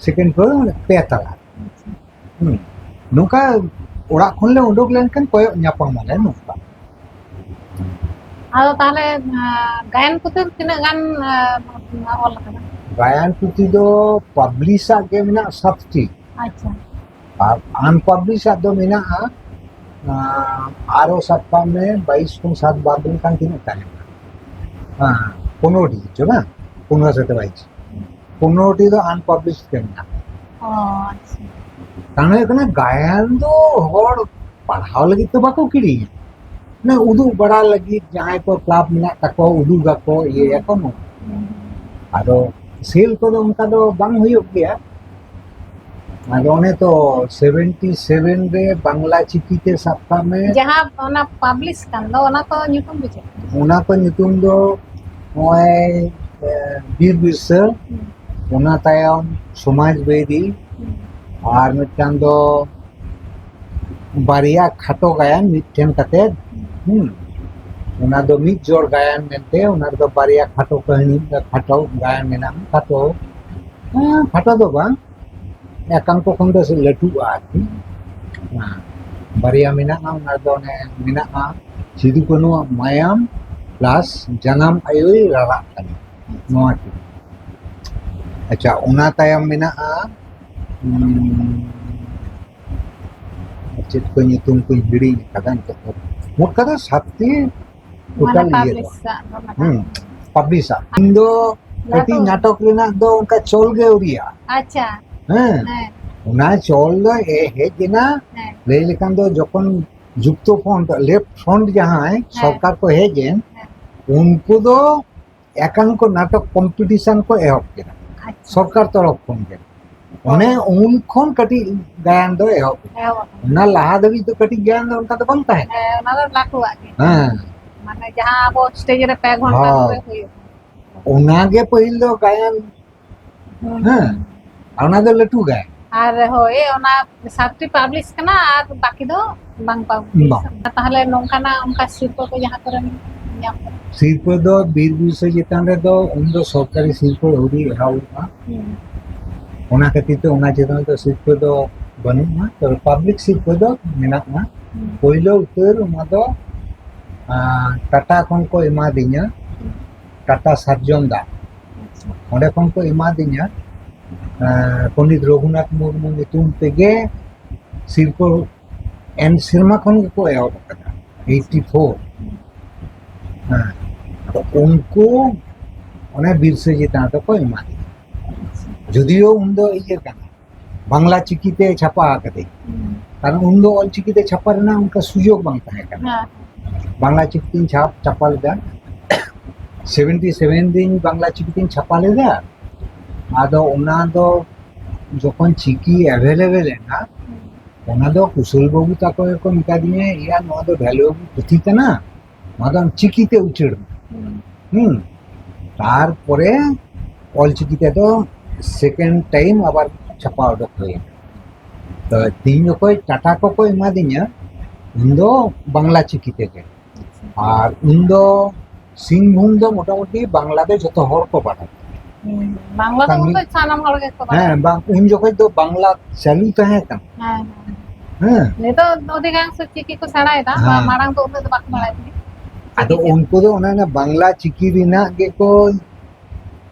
ᱥᱮᱠᱮᱱᱰ ᱯᱷᱞᱳᱨ, ᱯᱮ ᱛᱟᱞᱟ᱾ ᱦᱩᱸ᱾ ᱱᱚᱝᱠᱟ ᱚᱲᱟᱜ ᱠᱷᱚᱱ ᱞᱮ ᱩᱰᱩᱠ ᱞᱮᱱᱠᱷᱟᱱ ᱠᱚᱭᱚᱜ ᱧᱟᱯᱟᱢ ᱟᱞᱮ ᱱᱚᱝᱠᱟ᱾ ᱟᱫᱚ ᱛᱟᱦᱞᱮ, ᱟᱸ, ᱜᱟᱭᱟᱱ ᱯᱩᱛᱷᱤ ᱛᱤᱱᱟᱹᱜ ᱜᱟᱱ, ᱟᱸ, ᱚᱞ ᱟᱠᱟᱫᱟ? ᱜᱟᱭᱟᱱ ᱯᱩᱛᱷᱤ ᱫᱚ ᱯᱟᱵᱽᱞᱤᱥᱟᱜ ᱜᱮ ᱢᱮᱱᱟᱜᱼᱟ ᱥᱟᱛᱴᱤ᱾ ᱟᱪᱪᱷᱟ᱾ ᱟᱨ ᱟᱱᱯᱟᱵᱽᱞᱤᱥᱟᱜ ᱫᱚ ᱢᱮᱱᱟᱜᱼᱟ, ᱟᱸ, ᱟᱨᱚ ᱥᱟᱵ ᱠᱟᱜ ᱢᱮ ᱵᱟᱭᱤᱥ ᱠᱷᱚᱱ ᱥᱟᱛ ᱵᱟᱫ ᱞᱮᱱᱠᱷᱟᱱ ᱛᱤᱱᱟᱹᱜ ᱛᱟᱦᱮᱱᱟ? ᱦᱮᱸ, ᱯᱚᱱᱨᱚ ᱴᱤ ᱪᱚ ᱵᱟᱝ? ᱯᱚᱱᱨᱚ ᱥᱟᱛᱮ ᱵᱟᱭᱤᱥ᱾ ᱯᱚᱱᱨᱚ ᱴᱤ ᱫᱚ ᱟᱱᱯᱟᱵᱽᱞᱤᱥᱰ ᱜᱮ ᱢᱮᱱᱟᱜᱼᱟ᱾ ᱚ, ᱟᱪᱪᱷᱟ᱾ ᱠᱟᱨᱚᱱ ᱦᱩᱭᱩᱜ ᱠᱟᱱᱟ, ᱜᱟᱭᱟᱱ ᱫᱚ ᱦᱚᱲ ᱯᱟᱲᱦᱟᱣ ᱞᱟᱹᱜᱤᱫ ᱫᱚ ᱵᱟᱠᱚ ᱠᱤᱨᱤᱧᱟ, ᱢᱟᱱᱮ ᱩᱫᱩᱜ ᱵᱟᱲᱟ ᱞᱟᱹᱜᱤᱫ ᱡᱟᱦᱟᱸᱭ ᱠᱚ ᱠᱞᱟᱵᱽ ᱢᱮᱱᱟᱜ ᱛᱟᱠᱚᱣᱟ, ᱩᱫᱩᱜᱟᱠᱚ, ᱤᱭᱟᱹᱭᱟᱠᱚ, ᱱᱚᱝᱠᱟ᱾ ᱦᱩᱸ᱾ ᱟᱫᱚ ᱥᱮᱞ ᱠᱚᱫᱚ ᱚᱱᱠᱟ ᱫᱚ ᱵᱟᱝ ᱦᱩᱭᱩᱜ ᱜᱮᱭᱟ᱾ ᱟᱫᱚ ᱚᱱᱮ ᱛᱚ ᱥᱮᱵᱷᱮᱱᱴᱤ ᱥᱮᱵᱷᱮᱱ ᱨᱮ ᱵᱟᱝᱞᱟ ᱪᱤᱠᱤ ᱛᱮ ᱥᱟᱵ ᱠᱟᱜ ᱢᱮ᱾ ᱡᱟᱦᱟᱸ ᱚᱱᱟ ᱯᱟᱵᱽᱞᱤᱥ ᱠᱟᱱ ᱫᱚ, ᱚᱱᱟ ᱠᱚ ᱧᱩᱛᱩᱢ ᱫᱚ ᱪᱮᱫ? ᱚᱱᱟ ᱠᱚ ᱧᱩᱛᱩᱢ ᱫᱚ ᱱᱚᱜᱼᱚᱭ, ᱮ, ᱵᱤᱨ ᱵᱤᱨᱥᱟᱹ, ᱦᱩᱸ᱾ ᱚᱱᱟ ᱛᱟᱭᱚᱢ ᱥᱚᱢᱟᱡᱽ ᱵᱮᱫᱤ, ᱦᱩᱸ᱾ ᱟᱨ ᱢᱤᱫᱴᱟᱝ ᱫᱚ ᱵᱟᱨᱭᱟ ᱠᱷᱟᱴᱚ ᱜᱟᱭᱟᱱ ᱢᱤᱫᱴᱷᱮᱱ ᱠᱟᱛᱮ, ᱦᱩᱸ᱾ ᱦᱩᱸ, ᱚᱱᱟ ᱫᱚ ᱢᱤᱫ ᱡᱚᱲ ᱜᱟᱭᱟᱱ ᱢᱮᱱᱛᱮ, ᱚᱱᱟ ᱨᱮᱫᱚ ᱵᱟᱨᱭᱟ ᱠᱷᱟᱴᱚ ᱠᱟᱹᱦᱱᱤ, ᱠᱷᱟᱴᱚ ᱜᱟᱭᱟᱱ ᱢᱮᱱᱟᱜᱼᱟ, ᱠᱷᱟᱴᱚ, ᱦᱮᱸ, ᱠᱷᱟᱴᱚ ᱫᱚ ᱵᱟᱝ, ᱮᱠᱟᱝᱠᱚ ᱠᱷᱚᱱ ᱫᱚ ᱞᱟᱹᱴᱩᱜᱼᱟ ᱟᱨᱠᱤ᱾ ᱦᱮᱸ, ᱵᱟᱨᱭᱟ ᱢᱮᱱᱟᱜᱼᱟ, ᱚᱱᱟ ᱫᱚ ᱚᱱᱮ ᱢᱮᱱᱟᱜᱼᱟ ᱥᱤᱫᱩ ᱠᱟᱹᱱᱩᱣᱟᱜ ᱢᱟᱭᱟᱢ ᱯᱞᱟᱥ ᱡᱟᱱᱟᱢ ᱟᱭᱳᱭ ᱨᱟᱨᱟᱜ ᱠᱟᱱᱟ, ᱱᱚᱣᱟ ᱠᱤᱱ᱾ ᱟᱪᱪᱷᱟ, ᱚᱱᱟ ᱛᱟᱭᱚᱢ ᱢᱮᱱᱟᱜᱼᱟ, ᱩᱸ, ᱪᱮᱫ ᱠᱚ ᱧᱩᱛᱩᱢ ᱠᱚᱧ ᱦᱤᱲᱤᱧ ᱟᱠᱟᱫᱟ ᱱᱤᱛᱚᱜ ᱫᱚ᱾ ᱢᱳᱴ ᱠᱟᱛᱷᱟ ᱥᱟᱛᱴᱤ ᱢᱟᱱᱮ ᱴᱳᱴᱟᱞ ᱤᱭᱟᱹ ᱫᱚ᱾ ᱯᱟᱵᱽᱞᱤᱥᱟᱜ ᱫᱚ ᱢᱮᱱᱟᱜᱼᱟ᱾ ᱦᱩᱸ, ᱯᱟᱵᱽᱞᱤᱥᱟᱜ᱾ ᱤᱧ ᱫᱚ ᱠᱟᱹᱴᱤᱡ ᱞᱟᱹᱴᱩ᱾ ᱱᱟᱴᱚᱠ ᱨᱮᱱᱟᱜ ᱫᱚ ᱚᱱᱠᱟ ᱪᱚᱞ ᱜᱮ ᱟᱹᱣᱨᱤᱭᱟᱜᱼᱟ᱾ ᱟᱪᱪᱷᱟ᱾ ᱦᱮᱸ᱾ ᱦᱮᱸ᱾ ᱚᱱᱟ ᱪᱚᱞ ᱫᱚ ᱦᱮ-, ᱦᱮᱡ ᱮᱱᱟ, ᱦᱮᱸ᱾ ᱞᱟᱹᱭ ᱞᱮᱠᱷᱟᱱ ᱫᱚ ᱡᱚᱠᱷᱚᱱ ᱡᱩᱠᱛᱚ ᱯᱷᱨᱚᱱᱴ, ᱞᱮᱯᱷᱴ ᱯᱷᱨᱚᱱᱴ ᱡᱟᱦᱟᱸᱭ ᱦᱮᱸ᱾ ᱥᱚᱨᱠᱟᱨ ᱠᱚ ᱦᱮᱡ ᱮᱱ, ᱦᱮᱸ᱾ ᱩᱱᱠᱩ ᱫᱚ ᱮᱠᱟᱝᱠᱚ ᱱᱟᱴᱚᱠ ᱠᱚᱢᱯᱤᱴᱤᱥᱚᱱ ᱠᱚ ᱮᱦᱚᱵ ᱠᱮᱫᱟ, ᱟᱪᱪᱷᱟ᱾ ᱥᱚᱨᱠᱟᱨ ᱛᱚᱨᱚᱯ ᱠᱷᱚᱱ ᱜᱮ᱾ ᱚᱱᱮ ᱩᱱ ᱠᱷᱚᱱ ᱠᱟᱹᱴᱤᱡ ᱜᱟᱭᱟᱱ ᱫᱚ ᱮᱦᱚᱵ ᱮᱱᱟ᱾ ᱮᱦᱚᱵ ᱟᱠᱟᱱᱟ᱾ ᱚᱱᱟ ᱞᱟᱦᱟ ᱫᱷᱟᱹᱵᱤᱡ ᱫᱚ ᱠᱟᱹᱴᱤᱡ ᱜᱟᱭᱟᱱ ᱫᱚ ᱚᱱᱠᱟ ᱫᱚ ᱵᱟᱝ ᱛᱟᱦᱮᱸ ᱠᱟᱱᱟ᱾ ᱦᱮᱸ, ᱚᱱᱟ ᱫᱚ ᱞᱟᱹᱴᱩᱣᱟᱜ ᱜᱮ᱾ ᱦᱮᱸ᱾ ᱢᱟᱱᱮ ᱡᱟᱦᱟᱸ ᱟᱵᱚ ᱥᱴᱮᱡ ᱨᱮ ᱯᱮ ᱜᱷᱚᱱᱴᱟ ᱦᱳᱭ᱾ ᱫᱷᱚᱨᱮ ᱦᱩᱭᱩᱜ᱾ ᱚᱱᱟᱜᱮ ᱯᱟᱹᱦᱤᱞ ᱫᱚ ᱜᱟᱭᱟᱱ᱾ ᱦᱩᱸ᱾ ᱦᱮᱸ, ᱚᱱᱟ ᱫᱚ ᱞᱟᱹᱴᱩ ᱜᱟᱭᱟᱱ᱾ ᱟᱨ ᱦᱳᱭ, ᱚᱱᱟ ᱥᱟᱛᱴᱤ ᱯᱟᱵᱽᱞᱤᱥ ᱠᱟᱱᱟ ᱟᱨ ᱵᱟᱠᱤ ᱫᱚ ᱵᱟᱝ ᱯᱟᱵᱽᱞᱤᱥ ᱵᱟᱝ᱾ ᱠᱟᱱᱟ᱾ ᱛᱟᱦᱚᱞᱮ ᱱᱚᱝᱠᱟᱱᱟᱜ ᱚᱱᱠᱟ ᱥᱤᱨᱯᱟᱹ ᱠᱚ ᱡᱟᱦᱟᱸ ᱠᱚᱨᱮ ᱧᱟᱢ ᱠᱟᱱᱟ? ᱥᱤᱨᱯᱟᱹ ᱫᱚ ᱵᱤᱨ ᱵᱤᱨᱥᱟᱹ ᱪᱮᱛᱟᱱ ᱨᱮᱫᱚ ᱩᱱᱫᱚ ᱥᱚᱨᱠᱟᱨᱤ ᱥᱤᱨᱯᱟᱹ ᱟᱹᱣᱨᱤ ᱮᱦᱚᱵᱚᱜᱼᱟ᱾ ᱦᱩᱸ᱾ ᱚᱱᱟ ᱠᱷᱟᱹᱛᱤᱨ ᱛᱮ ᱚᱱᱟ ᱪᱮᱛᱟᱱ ᱨᱮᱫᱚ ᱥᱤᱨᱯᱟᱹ ᱫᱚ ᱵᱟᱹᱱᱩᱜᱼᱟ, ᱛᱚᱵᱮ ᱯᱟᱵᱽᱞᱤᱠ ᱥᱤᱨᱯᱟᱹ ᱫᱚ ᱢᱮᱱᱟᱜᱼᱟ᱾ ᱦᱩᱸ᱾ ᱯᱳᱭᱞᱳ ᱩᱛᱟᱹᱨ ᱚᱱᱟ ᱫᱚ, ᱟᱸ, ᱴᱟᱴᱟ ᱠᱷᱚᱱ ᱠᱚ ᱮᱢᱟᱫᱤᱧᱟ, ᱦᱩᱸ᱾ ᱴᱟᱴᱟ ᱥᱟᱨᱡᱚᱢ ᱫᱟ᱾ ᱟᱪᱪᱷᱟ᱾ ᱚᱸᱰᱮ ᱠᱷᱚᱱ ᱠᱚ ᱮᱢᱟᱫᱤᱧᱟ, ᱟᱸ, ᱯᱚᱱᱰᱤᱛ ᱨᱚᱜᱷᱩᱱᱟᱛᱷ ᱢᱩᱨᱢᱩ ᱧᱩᱛᱩᱢ ᱛᱮᱜᱮ ᱥᱤᱨᱯᱟᱹ ᱮᱱ ᱥᱮᱨᱢᱟ ᱠᱷᱚᱱ ᱜᱮᱠᱚ ᱮᱦᱚᱵ ᱟᱠᱟᱫᱟ, ᱮᱭᱤᱴᱤ ᱯᱷᱳᱨ᱾ ᱦᱮᱸ, ᱟᱫᱚ ᱩᱱᱠᱩ ᱚᱱᱮ ᱵᱤᱨᱥᱟᱹ ᱪᱮᱛᱟᱱ ᱨᱮᱠᱚ ᱮᱢᱟᱫᱤᱧᱟ᱾ ᱡᱩᱫᱤᱭᱳ ᱩᱱᱫᱚ ᱤᱭᱟᱹ ᱠᱟᱱᱟ, ᱵᱟᱝᱞᱟ ᱪᱤᱠᱤ ᱛᱮ ᱪᱷᱟᱯᱟ ᱟᱠᱟᱫᱟᱹᱧ᱾ ᱦᱩᱸ᱾ ᱠᱟᱨᱚᱱ ᱩᱱᱫᱚ ᱚᱞ ᱪᱤᱠᱤ ᱛᱮ ᱪᱷᱟᱯᱟ ᱨᱮᱱᱟᱜ ᱚᱱᱠᱟ ᱥᱩᱡᱳᱜᱽ ᱵᱟᱝ ᱛᱟᱦᱮᱸ ᱠᱟᱱᱟ᱾ ᱦᱮᱸ᱾ ᱵᱟᱝᱞᱟ ᱪᱤᱠᱤ ᱛᱤᱧ ᱪᱷᱟᱯ, ᱪᱷᱟᱯᱟ ᱞᱮᱫᱟ᱾ ᱥᱮᱵᱷᱮᱱᱴᱤ ᱥᱮᱵᱷᱮᱱ ᱨᱤᱧ ᱵᱟᱝᱞᱟ ᱪᱤᱠᱤ ᱛᱤᱧ ᱪᱷᱟᱯᱟ ᱞᱮᱫᱟ᱾ ᱟᱫᱚ ᱚᱱᱟ ᱫᱚ ᱡᱚᱠᱷᱚᱱ ᱪᱤᱠᱤ ᱮᱵᱷᱮᱞᱮᱵᱮᱞ ᱮᱱᱟ, ᱚᱱᱟ ᱫᱚ ᱠᱩᱥᱚᱞ ᱵᱟᱹᱵᱩ ᱛᱟᱠᱚ ᱜᱮᱠᱚ ᱢᱮᱛᱟ ᱫᱤᱧᱟ, "ᱤᱭᱟ, ᱱᱚᱣᱟ ᱫᱚ ᱵᱷᱟᱞᱩ ᱵᱟᱹᱵᱩ ᱯᱩᱛᱷᱤ ᱠᱟᱱᱟ, ᱱᱚᱣᱟ ᱫᱚ ᱟᱢ ᱪᱤᱠᱤᱛᱮ ᱩᱪᱟᱹᱲ ᱢᱮ᱾" ᱦᱩᱸ᱾ ᱦᱩᱸ᱾ ᱛᱟᱨᱯᱚᱨᱮ ᱚᱞᱪᱤᱠᱤ ᱛᱮᱫᱚ ᱥᱮᱠᱮᱱᱰ ᱴᱟᱭᱤᱢ ᱟᱵᱟᱨ ᱪᱷᱟᱯᱟ ᱚᱰᱚᱠ ᱦᱩᱭᱮᱱᱟ᱾ ᱛᱚ, ᱛᱤᱱ ᱡᱚᱠᱷᱚᱡ ᱴᱟᱴᱟ ᱠᱚᱠᱚ ᱮᱢᱟᱫᱤᱧᱟ, ᱩᱱ ᱫᱚ ᱵᱟᱝᱞᱟ ᱪᱤᱠᱤ ᱛᱮᱜᱮ᱾ ᱟᱨ ᱩᱱ ᱫᱚ ᱥᱤᱝᱵᱷᱩᱢ ᱫᱚ ᱢᱚᱴᱟᱢᱩᱴᱤ ᱵᱟᱝᱞᱟ ᱫᱚ ᱡᱚᱛᱚ ᱦᱚᱲ ᱠᱚ ᱵᱟᱲᱟᱭᱟ᱾ ᱦᱩᱸ, ᱵᱟᱝᱞᱟ ᱫᱚ ᱠᱟᱹᱢᱤ ᱩᱱ ᱫᱚ ᱥᱟᱱᱟᱢ ᱦᱚᱲ ᱜᱮᱠᱚ ᱵᱟᱲᱟᱭᱟ᱾ ᱦᱮᱸ, ᱵᱟᱝ, ᱩᱱ ᱡᱚᱠᱷᱚᱡ ᱫᱚ ᱵᱟᱝᱞᱟ ᱪᱟᱹᱞᱩ ᱛᱟᱦᱮᱸ ᱠᱟᱱᱟ᱾ ᱦᱮᱸ, ᱦᱮᱸ᱾ ᱦᱮᱸ᱾ ᱱᱤᱛᱚᱜ ᱚᱫᱷᱤᱠᱟᱝᱥᱚ ᱪᱤᱠᱤ ᱠᱚ ᱥᱮᱬᱟᱭᱮᱫᱟ, ᱦᱮᱸ᱾ ᱢᱟᱲᱟᱝ ᱫᱚ ᱩᱱᱟᱹᱜ ᱫᱚ ᱵᱟᱠᱚ ᱵᱟᱲᱟᱭ ᱛᱟᱦᱮᱸᱫ᱾ ᱟᱫᱚ ᱪᱤᱠᱤ ᱛᱮ᱾ ᱩᱱᱠᱩ ᱫᱚ ᱚᱱᱮ ᱚᱱᱟ ᱵᱟᱝᱞᱟ ᱪᱤᱠᱤ ᱨᱮᱱᱟᱜ ᱜᱮᱠᱚ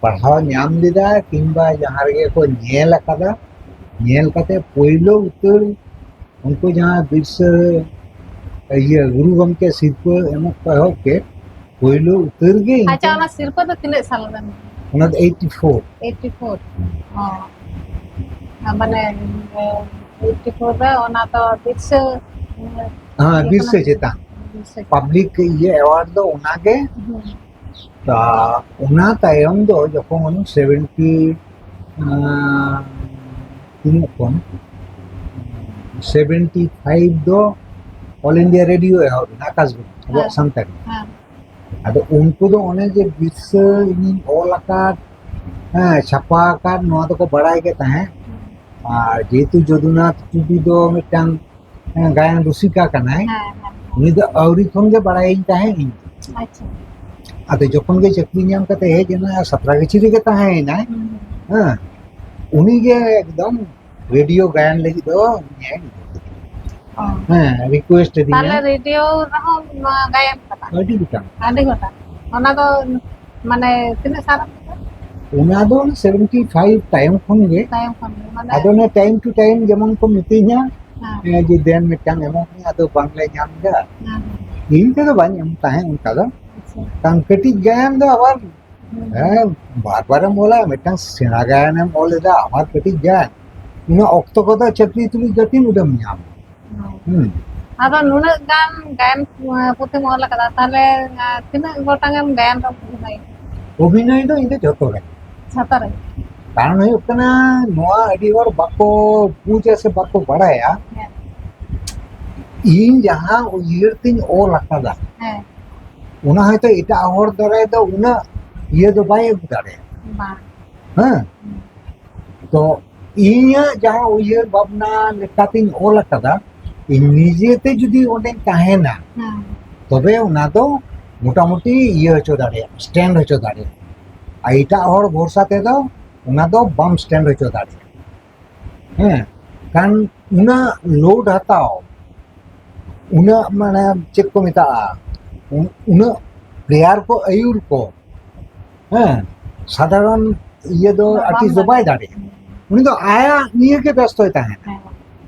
ᱯᱟᱲᱦᱟᱣ ᱧᱟᱢ ᱞᱮᱫᱟ, ᱠᱤᱝᱵᱟ ᱡᱟᱦᱟᱸ ᱨᱮᱜᱮ ᱠᱚ ᱧᱮᱞ ᱟᱠᱟᱫᱟ, ᱧᱮᱞ ᱠᱟᱛᱮ ᱯᱳᱭᱞᱳ ᱩᱛᱟᱹᱨ ᱩᱱᱠᱩ ᱡᱟᱦᱟᱸ ᱵᱤᱨᱥᱟᱹ, ᱤᱭᱟᱹ, ᱜᱩᱨᱩ ᱜᱚᱢᱠᱮ ᱥᱤᱨᱯᱟᱹ ᱮᱢᱚᱜ ᱠᱚ ᱮᱦᱚᱵ ᱠᱮᱫ, ᱯᱳᱭᱞᱳ ᱩᱛᱟᱹᱨ ᱜᱮ ᱟᱪᱪᱷᱟ, ᱤᱱᱠᱟᱹ ᱚᱱᱟ ᱥᱤᱨᱯᱟᱹ ᱫᱚ ᱛᱤᱱᱟᱹᱜ ᱥᱟᱞ ᱨᱮ? ᱚᱱᱟ ᱫᱚ eighty four᱾ Eighty four? ᱚ᱾ ᱟᱨ ᱢᱟᱱᱮ, eighty four ᱨᱮ ᱚᱱᱟ ᱫᱚ ᱵᱤᱨᱥᱟᱹ, ᱦᱮᱸ, ᱤᱭᱟᱹ ᱵᱤᱨᱥᱟᱹ ᱠᱟᱱᱟ᱾ ᱪᱮᱛᱟᱱ᱾ ᱵᱤᱨᱥᱟᱹ ᱪᱮᱛᱟᱱ᱾ ᱯᱟᱵᱽᱞᱤᱠ ᱤᱭᱟᱹ ᱮᱣᱟᱨᱰ ᱫᱚ ᱚᱱᱟᱜᱮ᱾ ᱦᱩᱸ᱾ ᱛᱟ ᱚᱱᱟ ᱛᱟᱭᱚᱢ ᱫᱚ ᱡᱚᱠᱷᱚᱱ ᱥᱮᱵᱷᱮᱱᱴᱤ, ᱟᱸ, ᱛᱤᱱᱟᱹᱜ ᱠᱷᱚᱱ? ᱥᱮᱵᱷᱮᱱᱴᱤ ᱯᱷᱟᱭᱤᱵᱷ ᱫᱚ All India Radio ᱮᱦᱚᱵ ᱮᱱᱟ, ᱟᱠᱟᱥᱵᱟᱬᱤ, ᱟᱵᱚᱣᱟᱜ ᱦᱮᱸ, ᱥᱟᱱᱛᱟᱲᱤ᱾ ᱦᱮᱸ᱾ ᱟᱫᱚ ᱩᱱᱠᱩ ᱫᱚ ᱚᱱᱮ ᱡᱮ ᱵᱤᱨᱥᱟᱹ ᱤᱧᱤᱧ ᱚᱞ ᱟᱠᱟᱫ, ᱦᱮᱸ, ᱪᱷᱟᱯᱟ ᱟᱠᱟᱫ, ᱱᱚᱣᱟ ᱫᱚᱠᱚ ᱵᱟᱲᱟᱭ ᱜᱮ ᱛᱟᱦᱮᱸᱫ᱾ ᱦᱮᱸ᱾ ᱟᱨ ᱡᱮᱦᱮᱛᱩ ᱡᱚᱫᱩᱱᱟᱛᱷ ᱴᱩᱰᱩ ᱫᱚ ᱢᱤᱫᱴᱟᱝ, ᱦᱮᱸ, ᱜᱟᱭᱟᱱ ᱨᱩᱥᱤᱠᱟ ᱠᱟᱱᱟᱭ, ᱦᱮᱸ, ᱦᱮᱸ᱾ ᱩᱱᱤ ᱫᱚ ᱟᱹᱣᱨᱤ ᱠᱷᱚᱱ ᱜᱮ ᱵᱟᱲᱟᱭᱤᱧ ᱛᱟᱦᱮᱸᱫ ᱤᱧ᱾ ᱟᱪᱪᱷᱟ᱾ ᱟᱫᱚ ᱡᱚᱠᱷᱚᱱ ᱜᱮ ᱪᱟᱹᱠᱨᱤ ᱧᱟᱢ ᱠᱟᱛᱮ ᱦᱮᱡ ᱮᱱᱟ, ᱥᱟᱛᱨᱟᱜᱟᱪᱷᱤ ᱨᱮᱜᱮ ᱛᱟᱦᱮᱸᱭᱮᱱᱟᱭ, ᱦᱩᱸ᱾ ᱦᱮᱸ, ᱩᱱᱤ ᱜᱮ ᱮᱠᱫᱚᱢ ᱨᱮᱰᱤᱭᱳ ᱜᱟᱭᱟᱱ ᱞᱟᱹᱜᱤᱫ ᱫᱚ ᱤᱧᱮ ᱚ᱾ ᱦᱮᱸ, ᱨᱤᱠᱩᱭᱮᱥᱴ ᱟᱹᱫᱤᱧᱟ᱾ ᱛᱟᱦᱞᱮ ᱨᱮᱰᱤᱭᱳ ᱨᱮᱦᱚᱸ ᱱᱚᱣᱟ ᱜᱟᱭᱟᱱ ᱠᱟᱫᱟ? ᱟᱹᱰᱤ ᱜᱚᱴᱟᱝ᱾ ᱟᱹᱰᱤ ᱜᱚᱴᱟᱝ᱾ ᱚᱱᱟ ᱫᱚ ᱢᱟᱱᱮ ᱛᱤᱱᱟᱹᱜ ᱥᱟᱞ ᱨᱮ? ᱚᱱᱟ ᱫᱚ ᱥᱮᱵᱷᱮᱱᱴᱤ ᱯᱷᱟᱭᱤᱵᱷ ᱛᱟᱭᱚᱢ ᱠᱷᱚᱱ ᱜᱮ᱾ ᱛᱟᱭᱚᱢ ᱠᱷᱚᱱ ᱜᱮ, ᱢᱟᱱᱮ ᱟᱫᱚ ᱚᱱᱟ ᱴᱟᱭᱤᱢ ᱴᱩ ᱴᱟᱭᱤᱢ ᱡᱮᱢᱚᱱ ᱠᱚ ᱢᱤᱛᱟᱹᱧᱟ, ᱦᱮᱸ᱾ ᱦᱮᱸ, ᱡᱮ ᱫᱮᱱ ᱢᱤᱫᱴᱟᱝ ᱮᱢᱚᱜ ᱢᱮ, ᱟᱫᱚ ᱵᱟᱝᱞᱮ ᱧᱟᱢ ᱮᱫᱟ᱾ ᱦᱮᱸ, ᱦᱮᱸ᱾ ᱤᱧ ᱛᱮᱫᱚ ᱵᱟᱹᱧ ᱮᱢ ᱛᱟᱦᱮᱸᱫ ᱚᱱᱠᱟ ᱫᱚ᱾ ᱟᱪᱪᱷᱟ᱾ ᱠᱟᱨᱚᱱ ᱠᱟᱹᱴᱤᱡ ᱜᱟᱭᱟᱱ ᱫᱚ ᱟᱵᱟᱨ, ᱦᱩᱸ᱾ ᱦᱮᱸ, ᱵᱟᱨ ᱵᱟᱨᱮᱢ ᱚᱞᱟ, ᱢᱤᱫᱴᱟᱝ ᱥᱮᱬᱟ ᱜᱟᱭᱟᱱᱮᱢ ᱚᱞ ᱮᱫᱟ, ᱟᱵᱟᱨ ᱠᱟᱹᱴᱤᱡ ᱜᱟᱭᱟᱱ᱾ ᱚᱱᱟ ᱚᱠᱛᱚ ᱠᱚᱫᱚ ᱪᱟᱹᱠᱨᱤ ᱛᱩᱞᱩᱡ ᱫᱚ ᱛᱤᱱ ᱩᱰᱟᱹᱢ ᱧᱟᱢᱟ? ᱦᱩᱸ᱾ ᱟᱫᱚ ᱱᱩᱱᱟᱹᱜ ᱜᱟᱱ ᱜᱟᱭᱟᱱ, ᱟᱸ, ᱯᱩᱛᱷᱤᱢ ᱚᱞ ᱟᱠᱟᱫᱟ, ᱛᱟᱦᱞᱮ, ᱟᱸ, ᱛᱤᱱᱟᱹᱜ ᱜᱚᱴᱟᱝ ᱮᱢ ᱜᱟᱭᱟᱱ ᱨᱮᱢ ᱚᱵᱷᱤᱱᱚᱭ? ᱚᱵᱷᱤᱱᱚᱭ ᱫᱚ ᱤᱧ ᱫᱚ ᱡᱷᱚᱛᱚ ᱜᱮ᱾ ᱡᱷᱚᱛᱚ ᱨᱮ? ᱠᱟᱨᱚᱱ ᱦᱩᱭᱩᱜ ᱠᱟᱱᱟ, ᱱᱚᱣᱟ ᱟᱹᱰᱤ ᱦᱚᱲ ᱵᱟᱠᱚ ᱵᱩᱡᱟ ᱥᱮ ᱵᱟᱠᱚ ᱵᱟᱲᱟᱭᱟ᱾ ᱦᱮᱸ᱾ ᱤᱧ ᱡᱟᱦᱟᱸ ᱩᱭᱦᱟᱹᱨ ᱛᱤᱧ ᱚᱞ ᱟᱠᱟᱫᱟ, ᱦᱮᱸ᱾ ᱚᱱᱟ ᱦᱚᱭᱛᱳ ᱮᱴᱟᱜ ᱦᱚᱲ ᱫᱟᱨᱟᱭ ᱫᱚ ᱩᱱᱟᱹᱜ ᱤᱭᱟᱹ ᱫᱚ ᱵᱟᱭ ᱟᱹᱜᱩ ᱫᱟᱲᱮᱭᱟᱜᱼᱟ᱾ ᱵᱟᱝ᱾ ᱦᱮᱸ, ᱛᱚ ᱤᱧᱟᱹᱜ ᱡᱟᱦᱟᱸ ᱩᱭᱦᱟᱹᱨ ᱵᱷᱟᱵᱽᱱᱟ ᱞᱮᱠᱟᱛᱤᱧ ᱚᱞ ᱟᱠᱟᱫᱟ, ᱤᱧ ᱱᱤᱡᱮᱛᱮ ᱡᱩᱫᱤ ᱚᱸᱰᱮᱧ ᱛᱟᱦᱮᱱᱟ, ᱦᱮᱸ᱾ ᱛᱚᱵᱮ ᱚᱱᱟ ᱫᱚ ᱢᱚᱴᱟᱢᱩᱴᱤ ᱤᱭᱟᱹ ᱦᱚᱪᱚ ᱫᱟᱲᱮᱭᱟᱜᱼᱟ, ᱥᱴᱮᱱᱰ ᱦᱚᱪᱚ ᱫᱟᱲᱮᱭᱟᱜᱼᱟ᱾ ᱟᱨ ᱮᱴᱟᱜ ᱦᱚᱲ ᱵᱷᱚᱨᱥᱟ ᱛᱮᱫᱚ ᱚᱱᱟ ᱫᱚ ᱵᱟᱢ ᱥᱴᱮᱱᱰ ᱦᱚᱪᱚ ᱫᱟᱲᱮᱭᱟᱜᱼᱟ᱾ ᱦᱮᱸ, ᱠᱟᱨᱚᱱ ᱩᱱᱟᱹᱜ ᱞᱳᱰ ᱦᱟᱛᱟᱣ, ᱩᱱᱟᱹᱜ, ᱢᱟᱱᱮ, ᱪᱮᱫ ᱠᱚ ᱢᱮᱛᱟᱜᱼᱟ, ᱩᱱ- ᱩᱱᱟᱹᱜ ᱯᱞᱮᱭᱟᱨ ᱠᱚ ᱟᱹᱭᱩᱨ ᱠᱚ, ᱦᱮᱸ, ᱥᱟᱫᱷᱟᱨᱚᱱ ᱤᱭᱟᱹ ᱫᱚ ᱵᱟᱝ ᱟᱨᱴᱤᱥᱴ ᱫᱚ ᱵᱟᱭ ᱫᱟᱲᱮᱭᱟᱜᱼᱟ᱾ ᱩᱱᱤ ᱫᱚ ᱟᱭᱟᱜ ᱱᱤᱭᱟᱹ ᱜᱮ ᱵᱮᱥᱛᱚᱭ ᱛᱟᱦᱮᱱᱟ᱾ ᱦᱮᱸ᱾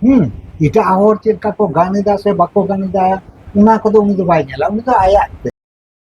ᱦᱩᱸ, ᱮᱴᱟᱜ ᱦᱚᱲ ᱪᱮᱫ ᱞᱮᱠᱟ ᱠᱚ ᱜᱟᱱ ᱮᱫᱟ ᱥᱮ ᱵᱟᱠᱚ ᱜᱟᱱ ᱮᱫᱟ, ᱚᱱᱟ ᱠᱚᱫᱚ ᱩᱱᱤ ᱫᱚ ᱵᱟᱭ ᱧᱮᱞᱟ, ᱩᱱᱤ ᱫᱚ ᱟᱭᱟᱜ ᱛᱮ᱾